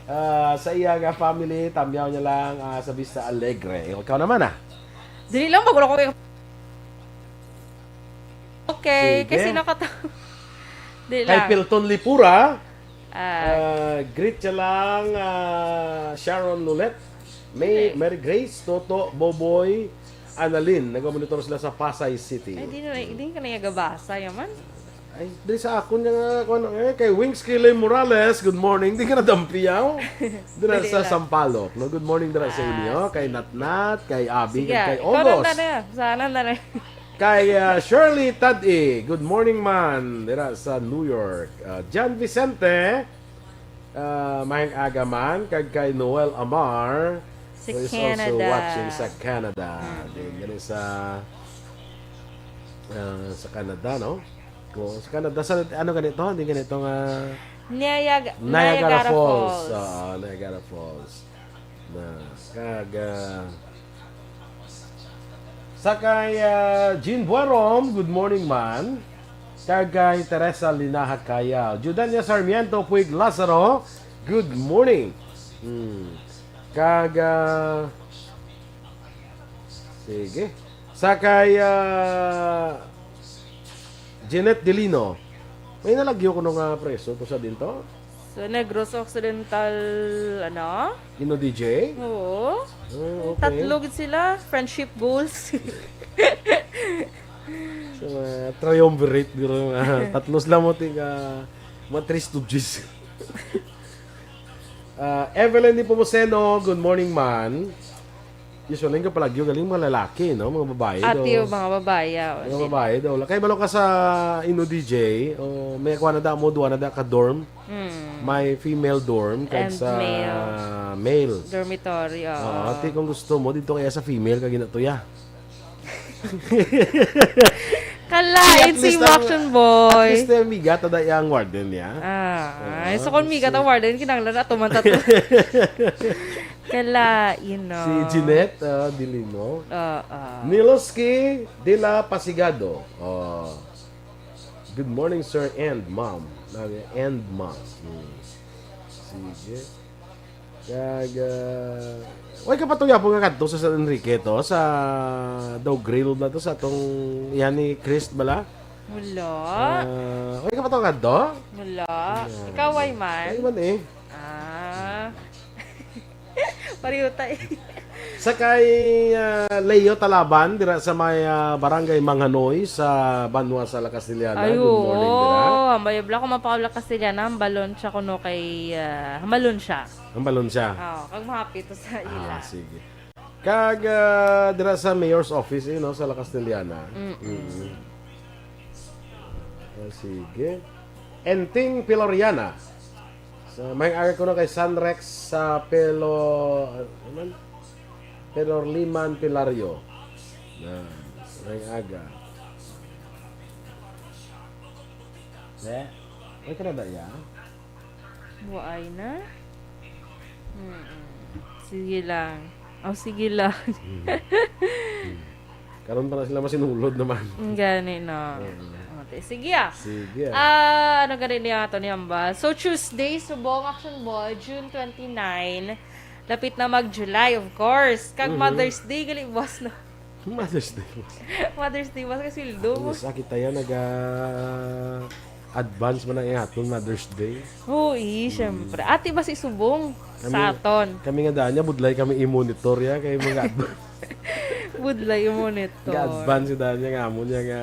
ah, sa iya nga family, tamyaw niya lang, ah, sa Vista Alegre. Ikaw naman, ah. Dili lang, bago ako. Okay, Sige. Kasi nakata-, dili Kay lang. Pilton Lipura, Ah. ah, greet siya lang, ah, Sharon Lulet. May Sige. Mary Grace, Toto, Boboy, Annalyn. Nagmamonitor sila sa Pasay City. Ay, di na, di ka na yung gabasa, yaman? Ay, di sa akon nga, kung ano, eh, kay Wings Kilay Morales, good morning. Di ka na dampiyaw? Dira Dili sa lang. Sampaloc, no? Good morning dira sa Ah, inyo. Kay sige. Natnat, kay Abby, Sige, kag kay ikaw Ogos. Nanda na. Sana na na. Kay, ah, Shirley Tad-i, good morning man. Dira sa New York. Ah, John Vicente, ah, maayong aga man. Kag kay Noel Amar, Sa who is also Canada. watching sa Canada. Mm-mm. Din, din sa, ah, sa Canada, no? Ko, sa Canada, sa, ano ganito? Hindi ganito nga Niag-, Niagara Niagara Falls. Falls. Oo, Niagara Falls. Na, kag, ah, sa kay, ah, Jean Buerom, good morning man. Kag kay Teresa Linaha Kaya. Judania Sarmiento Puig Lazaro, good morning. Hmm. Kag, ah, sige. Sa kay, ah, Jeanette Delino, may nalagyo kuno nga preso to sa dinto? Sa Negros Occidental, ano? Ino D J? Oo. Ah, okay. Tatlo gid sila, friendship goals. So, ah, triumvirate, guro, ah, tatlo sila mo, tiga, mga three stooges. Ah, Evelyn Nepomuceno, good morning, man. Usually, ang kapalagyo galing mga lalaki, no? Mga babae daw. Ati, yung mga babae, ah, Mga di. babae daw. Kay balo ka sa Ino D J, o may kuha na da mo, duwa na da ka dorm. Mm. May female dorm, kag And sa male. male. Dormitory, oo. Oo, ati, kung gusto mo, dito kaya sa female, kag ginatuya. Kalain At si least ang, Moction Boy. at least, eh, amiga, tada yang warden niya. Ah, Oo, ay, so kung miga si ta warden, kinahanglan na tuman tato. Kalain, no? Si Jeanette, ah, Dilino. Oo. Niloski de la Pasigado. Oh. Good morning, sir and ma'am. Lagi, and ma'am. Hmm. Sige. Kag, ah, way ka pa to, yapo, nga kadto sa San Enrique to, sa daw grill na to, sa tong, yan ni Chris bala? Wala. Ah, way ka pa to kadto? Wala. Wala. Ikaw, way man? Way man eh. Ah. Pareho tayo. Sa kay, ah, Leo Talaban, dira sa may, ah, Barangay Manghanoy, sa Banwa sa La Castellana. Ay, Good morning, oo. Dira. Ang bayabla ko mapakabla Castellana, ang balon siya kuno kay, ah, hambalon siya. Ang balon siya. Oo, kag mahapit to sa Ah, ila. sige. Kag, ah, dira sa mayor's office, eh, no, sa La Castellana. Mm-mm. Mm. Ah, sige. Enting Piloriana. Sa may aga ko na kay Sanrex sa Pelo, ano man? Pelorliman Pilario. Na, may aga. Eh, may ka na ba iya? Buay na? Mm-mm. Sige lang. Oh, sige lang. Hmm. Hmm. Karon pa na sila masinulod naman. Ang gani, no? Oo. Okay, sige, ah. Sige, ah. Ah, ano gani niya ato ni Ambal? So, Tuesday, subong, Action Boy, June twenty-nine. Lapit na mag-July, of course. Kag Mhm. Mother's Day, gali, boss, no? Mother's Day, boss. Mother's Day, boss, kasi sweldo mo. Ang sakit tayo, naga-advance man ang aton Mother's Day. Oo, eh, Mm. syempre. Ati ba si subong Kami, sa aton? Kami nga daan niya, budlay kami i-monitor ya, kay mga advance. Budlay i-monitor. Ga-advance yung daan niya nga amo niya nga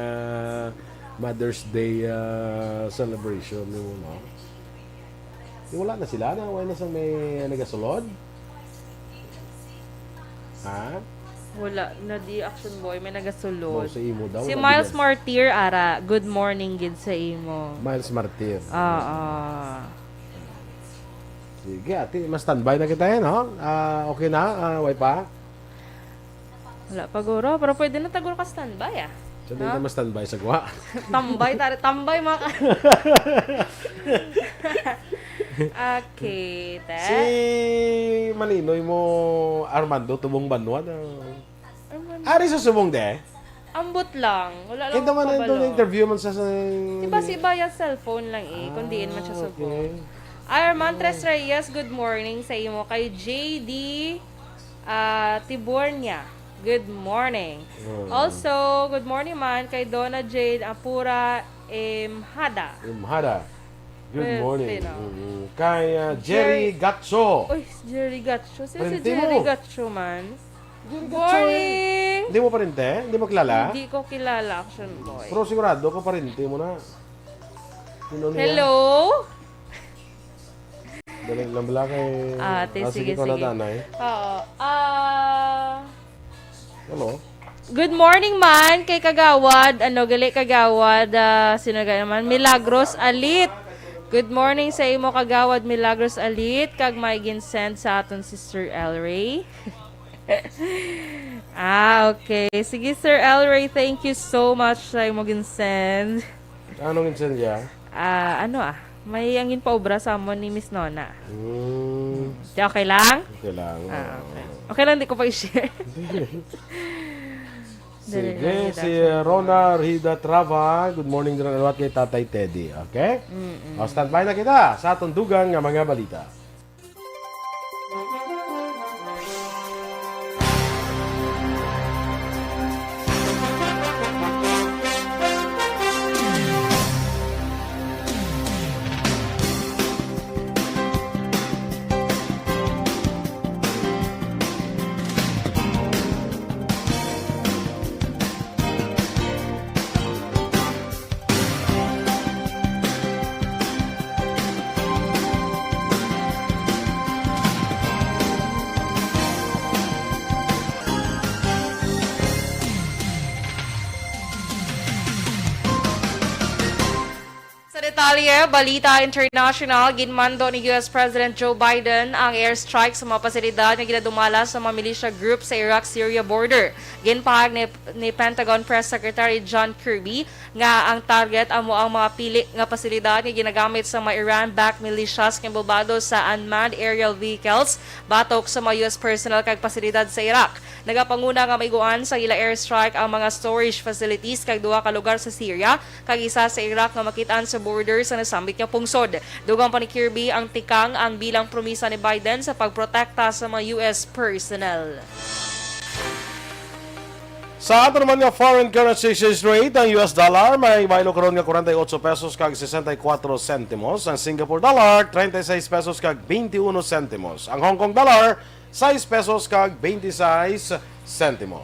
Mother's Day, ah, celebration, no? Eh, wala na sila, na, wala na sa may nagasulod? Ha? Wala na di, Action Boy, may nagasulod. Mo, sa imo daw, Si wala Miles bigas. Martir, ara, good morning gid sa imo. Miles Martir. Oo. Sige, ate, mas standby na kita, eh, no? Ah, okay na? Ah, way pa? Wala pa, guro. Pero pwede na ta, guro, ka standby, ah. So, di No? na mas standby sa guwa. Tambay, tari, tambay, mga ka- Okay, te. Si Malinoy mo, Armando, tubong banwa na. Armando. Ari sa subong, de? Ambot lang. Wala lang Kita man ang kabalo. Interview man sa, sa Di ba si Baya cellphone lang eh, kung diin man siya Ah, subong. Okay. Arman Tres Reyes, good morning sa imo. Kay J D, ah, Tibornia, good morning. Mm. Also, good morning man kay Donna Jade Apura Imhada. Imhada. Good Well, morning. Pino. Mm. Kay, ah, Jerry Jerry Gatcho. Uy, si Jerry Gatcho. Sino si Pwerte Jerry mo. Gatcho man? Jerry Gatcho, eh. Morning! Hindi mo pwerte? Hindi mo kilala? Hindi ko kilala, Action Boy. Pero sigurado ka pwerte mo na. Sino niya? Hello? Dali lang bala kay Ate, ah, sige, sige, ko na sige. Tanay. Oo. Ah, Hello? Good morning man kay Kagawad. Ano, gali Kagawad, ah, sino gani naman? Milagros Alit. Good morning sa imo, Kagawad Milagros Alit. Kag may ginsend sa aton si Sir Elray. Ah, okay. Sige, Sir Elray, thank you so much sa imo ginsend. Anong ginsend niya? Ah, ano ah? May angin paubra sa amon ni Miss Nona. Mm. Di okay lang? Okay lang. Ah, okay. Okay lang, di ko pa i-share. Dali Sige, lang, si Rona Rida Trava. Good morning, Dran Alwat, kay Tatay Teddy. Okay? Mm-mm. O, standby na kita sa atong dugang nga mga balita. Sa detalye, balita international, ginmando ni U S President Joe Biden ang airstrike sa mga pasilidad nga ginadumala sa mga militia group sa Iraq-Syria border. Ginpahayag ni, ni Pentagon Press Secretary John Kirby nga ang target amo ang mga pili nga pasilidad nga ginagamit sa mga Iran-backed militias nga inbolbado sa unmanned aerial vehicles batok sa mga U S personnel kag pasilidad sa Iraq. Nagapanguna nga maiguan sa ila airstrike ang mga storage facilities kag duha ka lugar sa Syria kag isa sa Iraq nga makit-an sa border sa nasambit nga pungsod. Dugang pa ni Kirby, ang tikang ang bilang promisa ni Biden sa pagprotekta sa mga U S personnel. Sa ato naman nga foreign currency exchange rate, ang U S dollar may baylo karon nga forty-eight pesos kag sixty-four centimos, ang Singapore dollar thirty-six pesos kag twenty-one centimos, ang Hong Kong dollar sais pesos kag twenty-sais sentimos.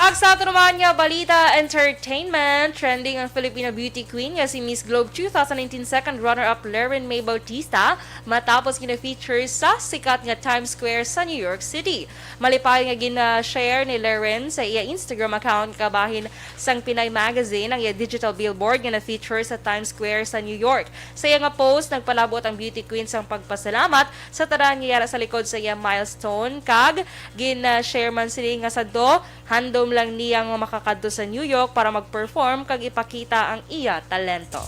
Ag sa ato naman nga balita, entertainment, trending ang Filipino beauty queen nga si Miss Globe two thousand nineteen second runner-up Leren May Bautista matapos gina-feature sa sikat nga Times Square sa New York City. Malipay nga gina-share ni Leren sa iya Instagram account kabahin sang Pinay Magazine ang iya digital billboard nga na-feature sa Times Square sa New York. Sa iya nga post, nagpalabot ang beauty queen sang pagpasalamat sa tanan nga yara sa likod sa iya milestone, kag gin-share man sini nga sadto, handom lang niya nga makakadto sa New York para mag-perform kag ipakita ang iya talento.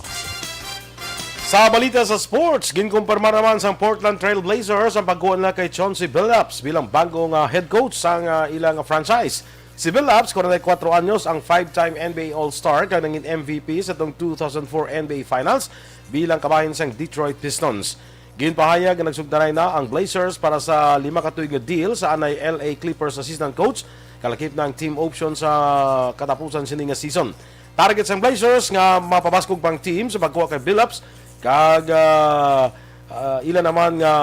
Sa balita sa sports, ginkumpirma naman sang Portland Trail Blazers ang pagkuha nila kay Chauncey Billups bilang bangko nga head coach sang, ah, ilang franchise. Si Billups, kwarenta y kuwatro anyos, ang five-time N B A All-Star kag nangin M V P sa tong two thousand four N B A Finals bilang kabahin sang Detroit Pistons. Ginpahayag nga nagsugtaray na ang Blazers para sa lima ka tuig nga deal sa anay L A Clippers assistant coach, kalakip na ang team option sa katapusan sini nga season. Target sang Blazers nga mapabaskog pang team sa pagkuha kay Billups kag, ah, ah, ila naman nga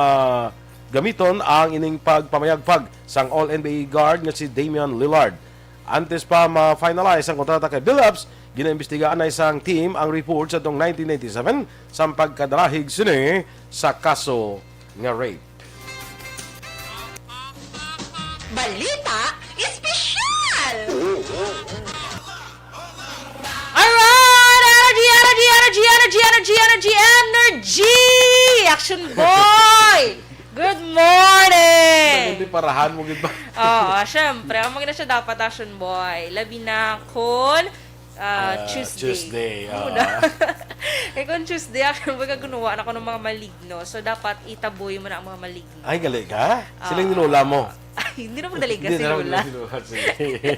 gamiton ang ining pagpamayagpag sang All N B A guard nga si Damian Lillard. Antes pa ma-finalize ang kontrata kay Billups, ginaimbestigaan na sang team ang report sa tong nineteen ninety-seven sang pagkadalahig sini sa kaso nga rape. Balita Espesyal! Alright! Energy, energy, energy, energy, energy, energy, energy! Action Boy! Good morning! Hindi parahan mo gid ba? Oo, syempre. Amo gid na siya dapat, Action Boy. Labi na kung ah, Ah, Tuesday. Tuesday, Amo oo. na. Eh kung Tuesday, Action Boy, kagunuwa na ko ng mga maligno. So, dapat itaboy mo na ang mga maligno. Ay, gali ka? Siling ni Ah. Lola mo. Ay, hindi na madali ka Hindi si na Lola. si Lola. Sige.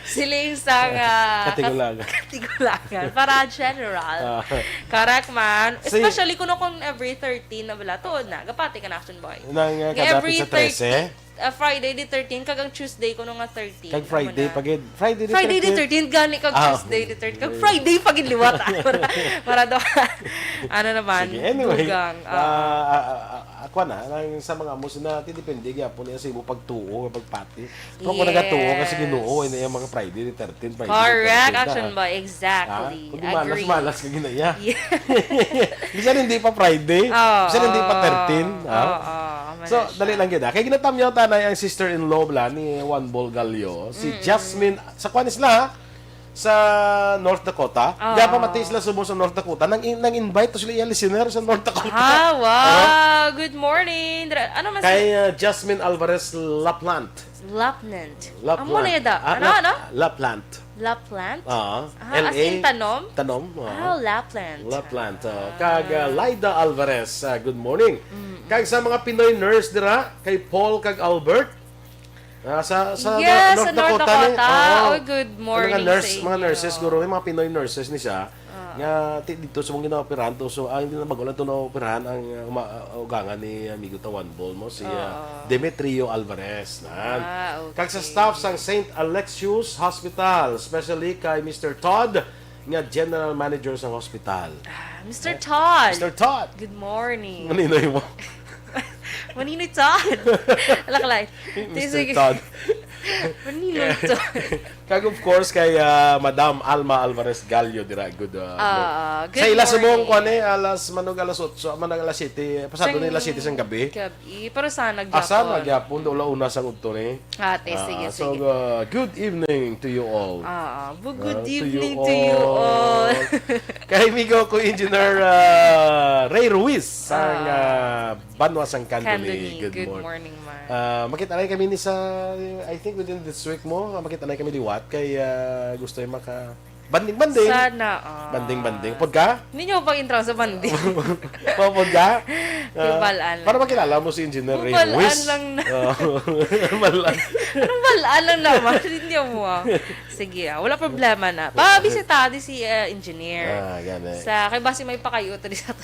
Siling sa nga Katigulangan. Katigulangan. Para general. Ah. Correct man. Say- Especially kuno kung every thirteen na bala. Tuod na. Gapati ka na, Action Boy. Nang uh, Nga every kadapit sa trese. thirteen, ah, Friday the thirteenth, kag ang Tuesday kuno nga thirteen. Kag Amo Friday na. pagid. Friday the Friday the thirteenth. thirteenth, gani kag Ah. Tuesday the thirteenth. Kag Friday pagid liwat. Para, para daw. Ano naman, Sige, anyway. dugang. Ah, ah, ah, ah, ako na, nang sa mga amo sila, depende gyapon niya sa imo pagtuo, pagpati. Pero kung Yes. nagatuo ka sa Ginoo, ay na yung mga Friday the thirteenth, Friday the Correct, thirteenth, Action ah. Boy. Exactly. Ah, kung di malas, Agree. malas ka ginaya. Yeah. Bisan hindi pa Friday, Oo. bisan hindi pa thirteen. Ah. Oo, oo, So, malas dali siya. lang gid, ah. Kay ginatamyaw tanay ang sister-in-law bala ni Juan Bol Gallo, si Jasmine, sa kuan sila, sa North Dakota. Ah. Kaya pamati sila subong sa North Dakota. Nang, nang invite to sila yung listener sa North Dakota. Ah, wow. Good morning. Dra- Ano man Kay uh, Jasmine Alvarez Laplant. Lapland. Laplant. Amo na yada. Ah, Ano, Lap- ano? Laplant. Lapland? Ah, Ah, as L A. in tanom? Tanom. Ah, Lapland. Laplant. Oh. Kag uh, Laida Alvarez, uh, good morning. Kag sa mga Pinoy nurse dira, kay Paul kag Albert. Ah, sa sa Yes, North sa North Dakota, ni. Dakota. Oo. Oy, good Ano morning nga nurse, sa mga inyo. Nurses, guro, yung mga Pinoy nurses ni siya. Nga ti dito sa mga ginaoperahan to. So, ah, hindi na magulan to na operahan ang uh, uma- uh, ugangan ni amigo ta Juan Bol mo, si uh, Oo. Demetrio Alvarez. Nan. Ah, okay. Kag sa staff sang Saint Alexius Hospital, especially kay Mister Todd, nga general manager sang hospital. Ah, Mister Todd. Mister Todd! Good morning. Maninoy mo. Maninoy Todd. Alakalay. Mister Sige. Todd. Maninoy Todd. Kag of course kay ah, Madam Alma Alvarez Gallo dira, good, ah, Ah, good. good Sa ila subong morning. Kuan eh, alas manog alas otso, manog alas siyete, pasado Sang na alas siyete sang gabi. Gabi, pero sana Asa gyapon. na gyapon, ula una sang udto ni. Ate, sige, Ah, so, sige. uh, good evening to you all. Ah, bu- Ah, good evening to you all. Kay amigo ko Engineer ah, Ray Ruiz sang Ah. ah, Banwa sang Candoni. Candoni, Good, good morning. morning, man. Ah, makita na kami ni sa, I think within this week mo, ah, makita na kami liwat kay ah, gusto yung maka banding-banding. Sana, ah. Banding-banding. Pud ka? Hindi nyo pag-intro sa banding. Pud ka? Di balaan lang. Para makilala mo si Engineer Ray Balaan Ruiz. lang na. Oh, balaan. Anong balaan lang naman? Hindi mo ah. Sige ah, wala problema na. Pabisita di si ah, engineer. Ah, gani. Sa kay basi may pakayo to di sa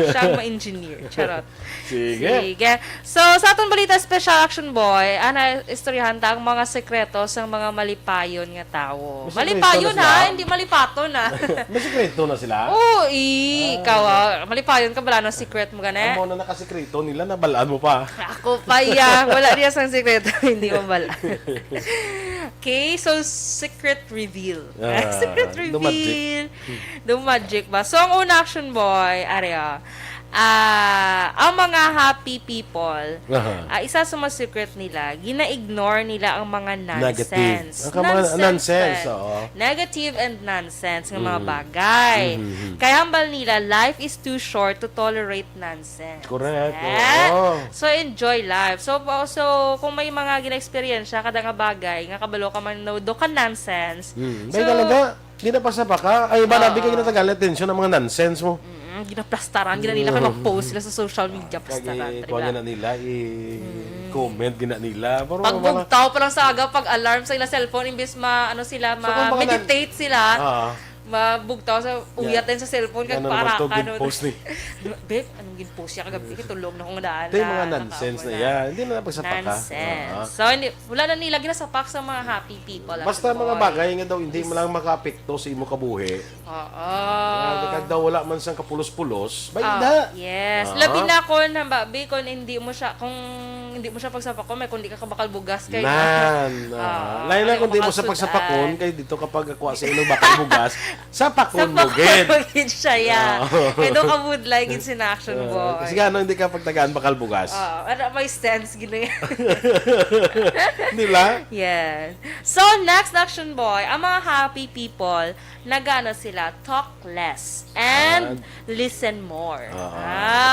siya ang ma-engineer. Charot. Sige. Sige. So, sa atong balita, Special Action Boy, ana istoryahan ta ang mga sekreto sang mga malipayon nga tawo. May sekreto Malipayon na sila? Ha, hindi malipaton ha. May sekreto na sila? Oo, eh, ikaw ah, malipayon ka bala ng secret mo gani? Amo na nakasekreto nila, nabalaan mo pa. Ako pa ya, wala niya sang sekreto, hindi mo bala. Okay, so secret reveal. Ah, secret do magic. reveal. Do magic ba? So, ang una, Action Boy, ari ah. Ah, ang mga happy people, Aha. ah, isa sa mga secret nila, gina-ignore nila ang mga Negative. nonsense. Ang mga nonsense, pa. Oo. Negative and nonsense nga mga Mm. bagay. Mhm. Kaya hambal nila, life is too short to tolerate nonsense. Correct. Eh? Oo. So, enjoy life. So, pa- so kung may mga gina-experience ka, kada nga bagay, nga kabalo ka man, no, do ka nonsense. Hmm. So, May talaga, hindi na pasapa ka. Ay, ba, Oo. nabigay na tagal attention ang mga nonsense mo. Ang ginaplastaran, gina nila kay mag-post sila sa social media, plastaran, Kagi, di kuha ba? Gina nila, i-comment gina nila. Pero Pag mga, bugtaw pa lang sa aga, pag-alarm sa ila cellphone, imbis ma, ano sila, So, kung mga nan- ma-meditate sila, Ah. mabugtaw sa uyat din sa cellphone, kag Ano naman to, paarakan. gin-post ni? Babe, anong gin-post siya kagabi? Tulog na akong daan. Ito yung mga nonsense na yan. Hindi na pagsapaka. Nonsense. Ah. So, hindi, wala na nila ginasapak sa mga happy people. Basta Actually, mga boy. bagay nga daw hindi mo lang makaapekto sa imo kabuhi. Oo. Ah, kag daw wala man sang kapulos-pulos, Ah, bayda. yes. Ah. Labi na kung, halimbawa, bi, kung hindi mo siya, kung hindi mo siya pagsapakon, may kung di ka kabakal bugas kay Nan. Ah, Ah. Lain na ayaw kung di mo sa makasudan. Pagsapakon, kay dito kapag ako sa ilong bakal bugas, sapakon mo Sapakon gid. mo gid siya, ya. Oo. Kay daw kabudlay gid si na action Ah, boy. Kasi ano, hindi ka pagtagaan bakal bugas. Ah, ano, may sense gid na yan. Hindi ba? Yes. So, next action boy, ang mga happy people, nagano sila, talk less and listen more. Ah,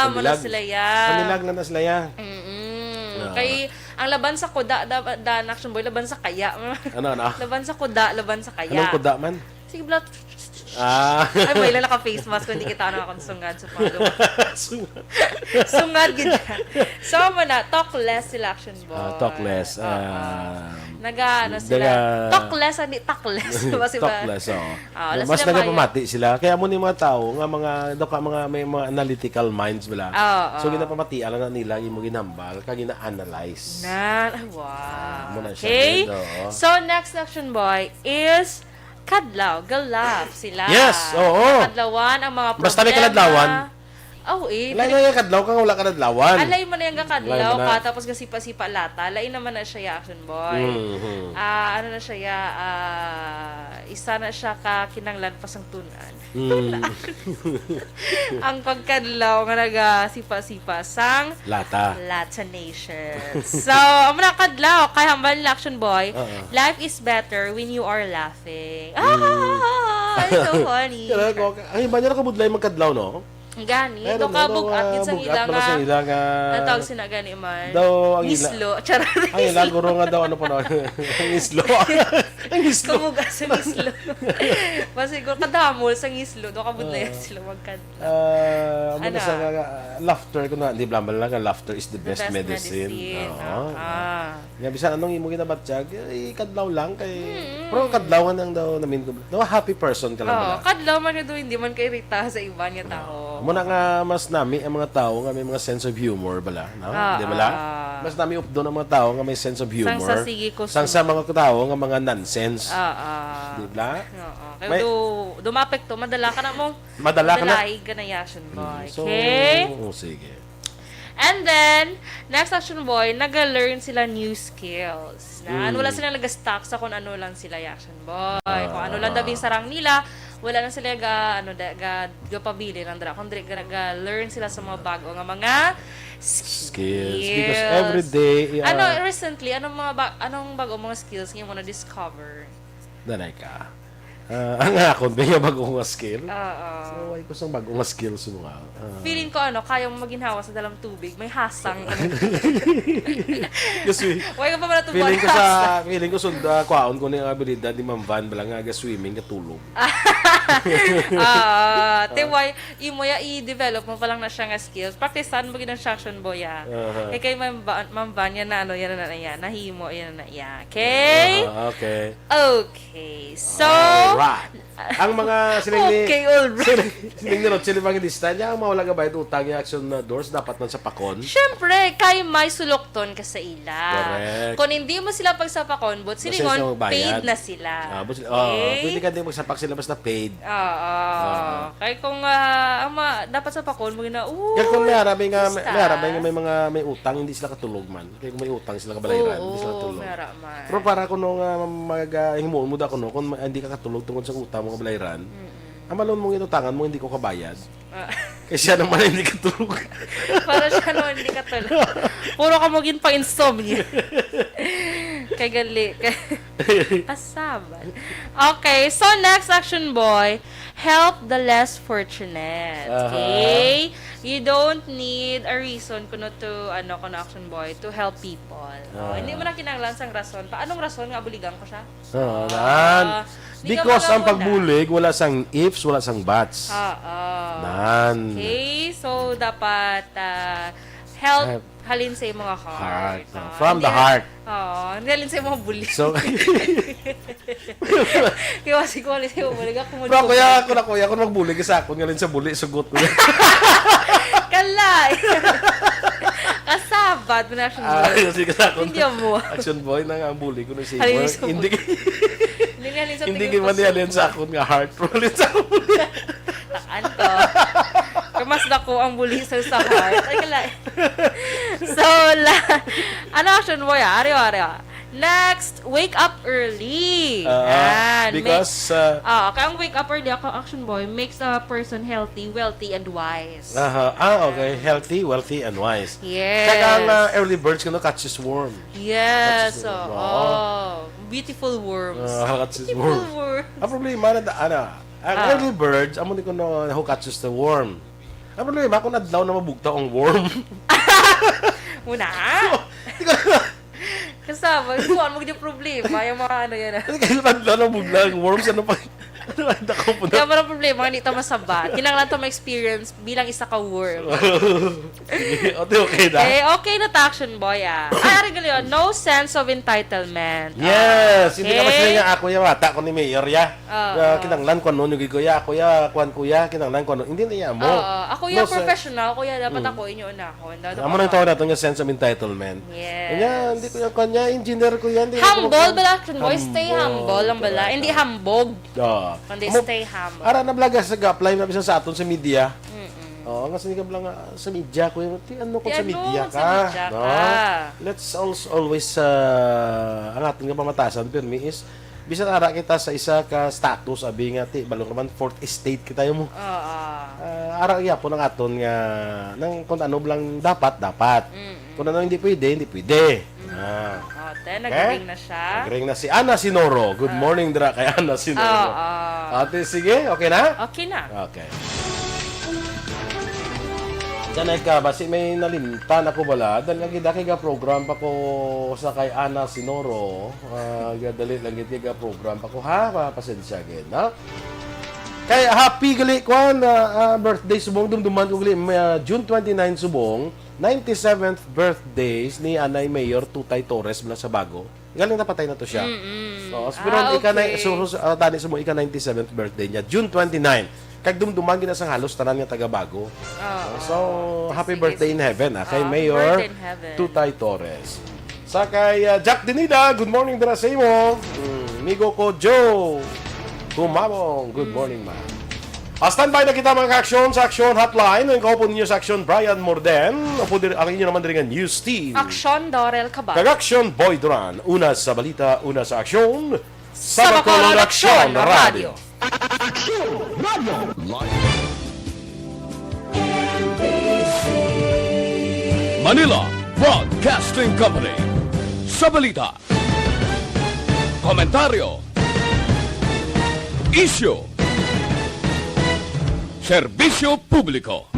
Ah, muna kanilag. Sila yan. Kanilag lang na sila yan. Mm-mm. Ah. Kay, ang laban sa kuda, da, da, action boy, laban sa kaya. Ano, ano? Laban sa kuda, laban sa kaya. Anong kuda man? Sige, blat. Ah. Ay, may lang naka-face mask kung hindi kita ano akong sungad sa palo. Sungad. Sungad gid. So, mo na, talk less sila, action boy. Ah, talk less. Oo. Ah, Naga, ano sila? naga- Talk less, hindi talk less. Basta ba? Talk less, oo. Ah, wala Mas sila nagapamati sila. Kaya mo ni mga tao nga mga, daw ka mga, may mga analytical minds bala. Oo. So, ginapamatian lang na nila yung mga ginambal, kag gina-analyze. Nan, ay, wow. Muna siya, Okay. yun, oo. So, next action boy is kadlaw, galap sila. Yes, oo. Kadlawan ang mga problema. Basta may kaladlawan. Oh, eh. Lain na yung kadlaw kang wala kaladlawan. Alay mo na yung kadlaw Lain mo na. ka, tapos gasipa-sipa lata. Lain naman na siya, action boy. Mhm. Ah, ano na siya, ah, isa na siya ka kinanglan pa sang tunan. Mm. Ang pagkadlaw nga nagasipa-sipa sang Lata. Lata Nation. So, ang mga kadlaw, kay hambal nila, action boy, Oo. life is better when you are laughing. Ah, it's so funny. Kaya ko, ang iba niya nakabudlay magkadlaw, no? Gani, Pero do ka no, bugat, ah, gid sang bugat ila pala nga, sa ila nga ang tawag sina gani man. Daw, ang ila- Ngislo. Charot. Ang ila, guro nga daw, ano pa na? Ang islo. Ang islo. Kabugas sa ngislo. Basta siguro kadamol sa ngislo, do ka budlay Ah. sila magkadlaw. Ah, amo na Ano? sa nga, ah, laughter ko na, di bla bla nga, laughter is the The best, best medicine. medicine. Oo. Ah. Nga bisan anong imo ginabatyag, eh, kadlaw lang kay Mm. pero kadlaw lang daw namin ko. Daw happy person ka lang Oh, bala. Kadlaw man nga do, hindi man kairita sa iban nga tao. Muna nga mas nami ang mga tao nga may mga sense of humor bala, no? Ah, Di bala? ah. Mas nami updo ang mga tao nga may sense of humor. Sang sa sige ko Sang su- sa mga tao nga mga nonsense. Ah, ah. Di bala? Oo. Kaya May- do, dumapek to, madala ka na mo. Madala ka na. Madalahig ka na, Yaction Boy. Mm, so, Okay? Oo, sige. And then, next, Action Boy, nag-learn sila new skills. Na, Mm. Wala sila nag-stuck sa kung ano lang sila, Yaction Boy. Kung ano lang Ah. dabi sarang nila, wala na sila ga, ano, da, ga, ga pabili lang dira. Kung diri, ga, ga-learn sila sa mga bago nga mga skills. Skills. Because every day, uh, Ano, recently, anong mga ba, anong bago mga skills nga mo na-discover? Nanay ka. Ah, ang akon, may bago nga skill. Oo. So, ay ko sang bago nga skill sa mga. Ah. Feeling ko, ano, kaya mo maginhawa sa dalang tubig. May hasang. Kasi, Wala ka pa pala feeling ko tubuan. Sa, feeling ko sunda, kwaon ko na yung abilidad ni Ma'am Van, bala nga, aga swimming, katulog. Ah, te, why, imo ya, i-develop mo pa lang na siya nga skills. Practicean mo gid ang Action Boy, ah. Aha. Kay kay Ma'am Van, Ma'am Van, yan na, ano, yan na, yan, nahimo, yan na, yan. Okay? Ah, okay. Okay. So, Alright. Ang mga siling ni, Okay, alright. siling, siling ni Rochelle Evangelista, niya ang mga wala gabayad utang yung Action na Doors, dapat man sapakon. Siyempre, kay may sulokton ka sa ila. Correct. Kung hindi mo sila pagsapakon, but Basta silingon, sila magbayad. Paid na sila. Ah, but, oh, Okay? Pwede ka din magsapak sila basta paid. Oo. Oo. Kay kung ah, ang mga, dapat sapakon mo na, uy, Kaya kung may harap nga, may, basta. may harap nga may mga may utang, hindi sila katulog man. Kaya kung may utang sila kabalayran, hindi sila Oo, katulog. may harap man. Pero para kuno nga mag uh, himuon mo da kuno kung ma- hindi ka katulog tungod sa utang mo kabalayran, ang malon mong inutangan mo hindi ko kabayad. Ah. Kay siya naman hindi katulog. Para siya naman hindi katulog. Puro ka mo gin pa insomnia. Kay gali. Kay asaban. Okay, so next, Action Boy, help the less fortunate. Aha. Okay? You don't need a reason kuno to, ano, kuno, Action Boy, to help people. Oh, Ah. Hindi mo na kinahanglan sang rason. Pa, anong rason nga buligan ko siya? Oo, daan. Ah, Di ka Because ang magahon na. pagbulig, wala sang ifs, wala sang buts. Oo. Nan. Okay, so dapat, ah, help Help. halin sa imong heart. Heart, no? Ah, From hindi the na, heart. Oo, hindi halin sa imong buli. So, Kaya kasi kung halin sa imong buli, ako Pero kuya, magsugot. ako na kuya, kung magbulig sa akon, ngalin sa buli, sugot ko. Kala! Kasabad mo na siya. Ah, sige, sa akon. Hindi mo. Action boy na nga ang buli ko na si Halin Mark. sa Hindi, buli. Hindi nga halin sa hindi tingog gimani ko, halin sa sugot. akon nga heart, pero halin sa akon. Takan to. Kung mas dako ang buli sa, sa heart. Ay, kala. So, la, ano, action boy, ah? Ariwa, ariwa. Next, wake up early. Ah, Yan. Make, because, ah, ah, kaya ang wake up early, ako, action boy, makes a person healthy, wealthy, and wise. Aha. Ah, okay. Healthy, wealthy, and wise. Yes. Kaya ang, ah, early birds, you know, catches worm. Yes, Catches worm. oo. Oo. Beautiful worms. Ah, catches Beautiful worm. worms. Ang problema na, ano, ang Ah. early birds, amo ni kuno who catches the worm. Ang problema, kung adlaw na mabugtaw ang worm. Muna? Di ko Kasama, kuhaan mo yung problema, yung mga ano yan, ah. Kasi kahit adlaw na bugla ang worms, ano pa? Ano ang dako po na? Kaya parang problema, hindi ta masaba. Kinahanglan ta ma-experience bilang isa ka worm. Sige, okay, okay na. Eh, okay na ta, action boy, ah. Ay, ari gali, oh, no sense of entitlement. Yes, hindi ka Okay. masaya nga ako yung bata ko ni Mayor, ya. Oo. Ah, kinahanglan ko ano, yung kuya, kuya, kuan kuya, kinahanglan ko ano. Hindi na iya mo. Oo, ako No yung sense. professional, kuya, dapat Mm. ako inyo unahon. Dapat Amo nang ako. tawag natin nga sense of entitlement. Yes. Kanya, hindi ko yung kanya, engineer ko yan. Hindi ko Humble mag- bala, action boy. Stay Humble. humble lang bala. Hindi hambog. Ah. Kundi Amo, stay humble. ara na blaga sa ga-apply na bisan sa aton sa media. Mm-mm. Oo, nga sige ka lang, ah, sa media ko yung, "Ti, ano ko Ti, sa ano media ka?" sa media No? ka? Let's als-, always, ah, ang ating kapamatasan, pirmi is, bisan ara kita sa isa ka status, abi nga, ti, balong naman, fourth estate kita yung mo. Oo. Ah, ara gyapon ang aton nga, nang kung ano lang dapat, dapat. Mm-mm. Kung ano hindi pwede, hindi pwede. Mm. Ah. Oh, te, Okay? nag-ring na siya. Nag-ring na si Ana Sinoro. Good Ah. morning, dira kay Ana Sinoro. Oo. Ate, sige, okay na? Okay na. Okay. Ganay ka, basi may nalimtan ako bala. Dahil lagi daki ga program pa ko sa kay Ana Sinoro. Ah, gadali lang gid ga program pa ko, ha? Pa-, pasensya gid, ha? Kay happy gali, kwan, ah, ah, birthday subong, dumduman ko gali, may, ah, June twenty-nine subong, ninety-seventh birthdays ni Anay Mayor Tutay Torres mula sa Bago. Galing napatay na to siya. Mm-mm. So, pero Ah, ika na, okay. so, so, ah, tani sa mo, ika ninety-seventh birthday niya, June twenty-nine. Kag dumduman gina sang halos tanan nga taga Bago. Oo. So, happy Sige, birthday in sige. heaven, ah, kay Ah, happy Mayor birthday in heaven. Tutay Torres. Sa kay, ah, Jack Dinida, good morning dira sa imo. Mm, migo ko, Joe Kumabong, good Mm. morning, ma'am. Ah, standby na kita, mga ka-aksyon, sa Aksyon Hotline. Ang kaupon ninyo sa Aksyon, Brian Morden. Upo dir-, ang inyo naman diri nga news team. Aksyon, Dorel Cabal. Kag Aksyon, Boy Duran. Una sa balita, una sa aksyon. Sa Sa Bacolod, Bacolod, Aksyon Aksyon Radio. Radio. Aksyon Radio. Live. Manila Broadcasting Company. Sa balita, komentaryo, isyu, serbisyo publiko.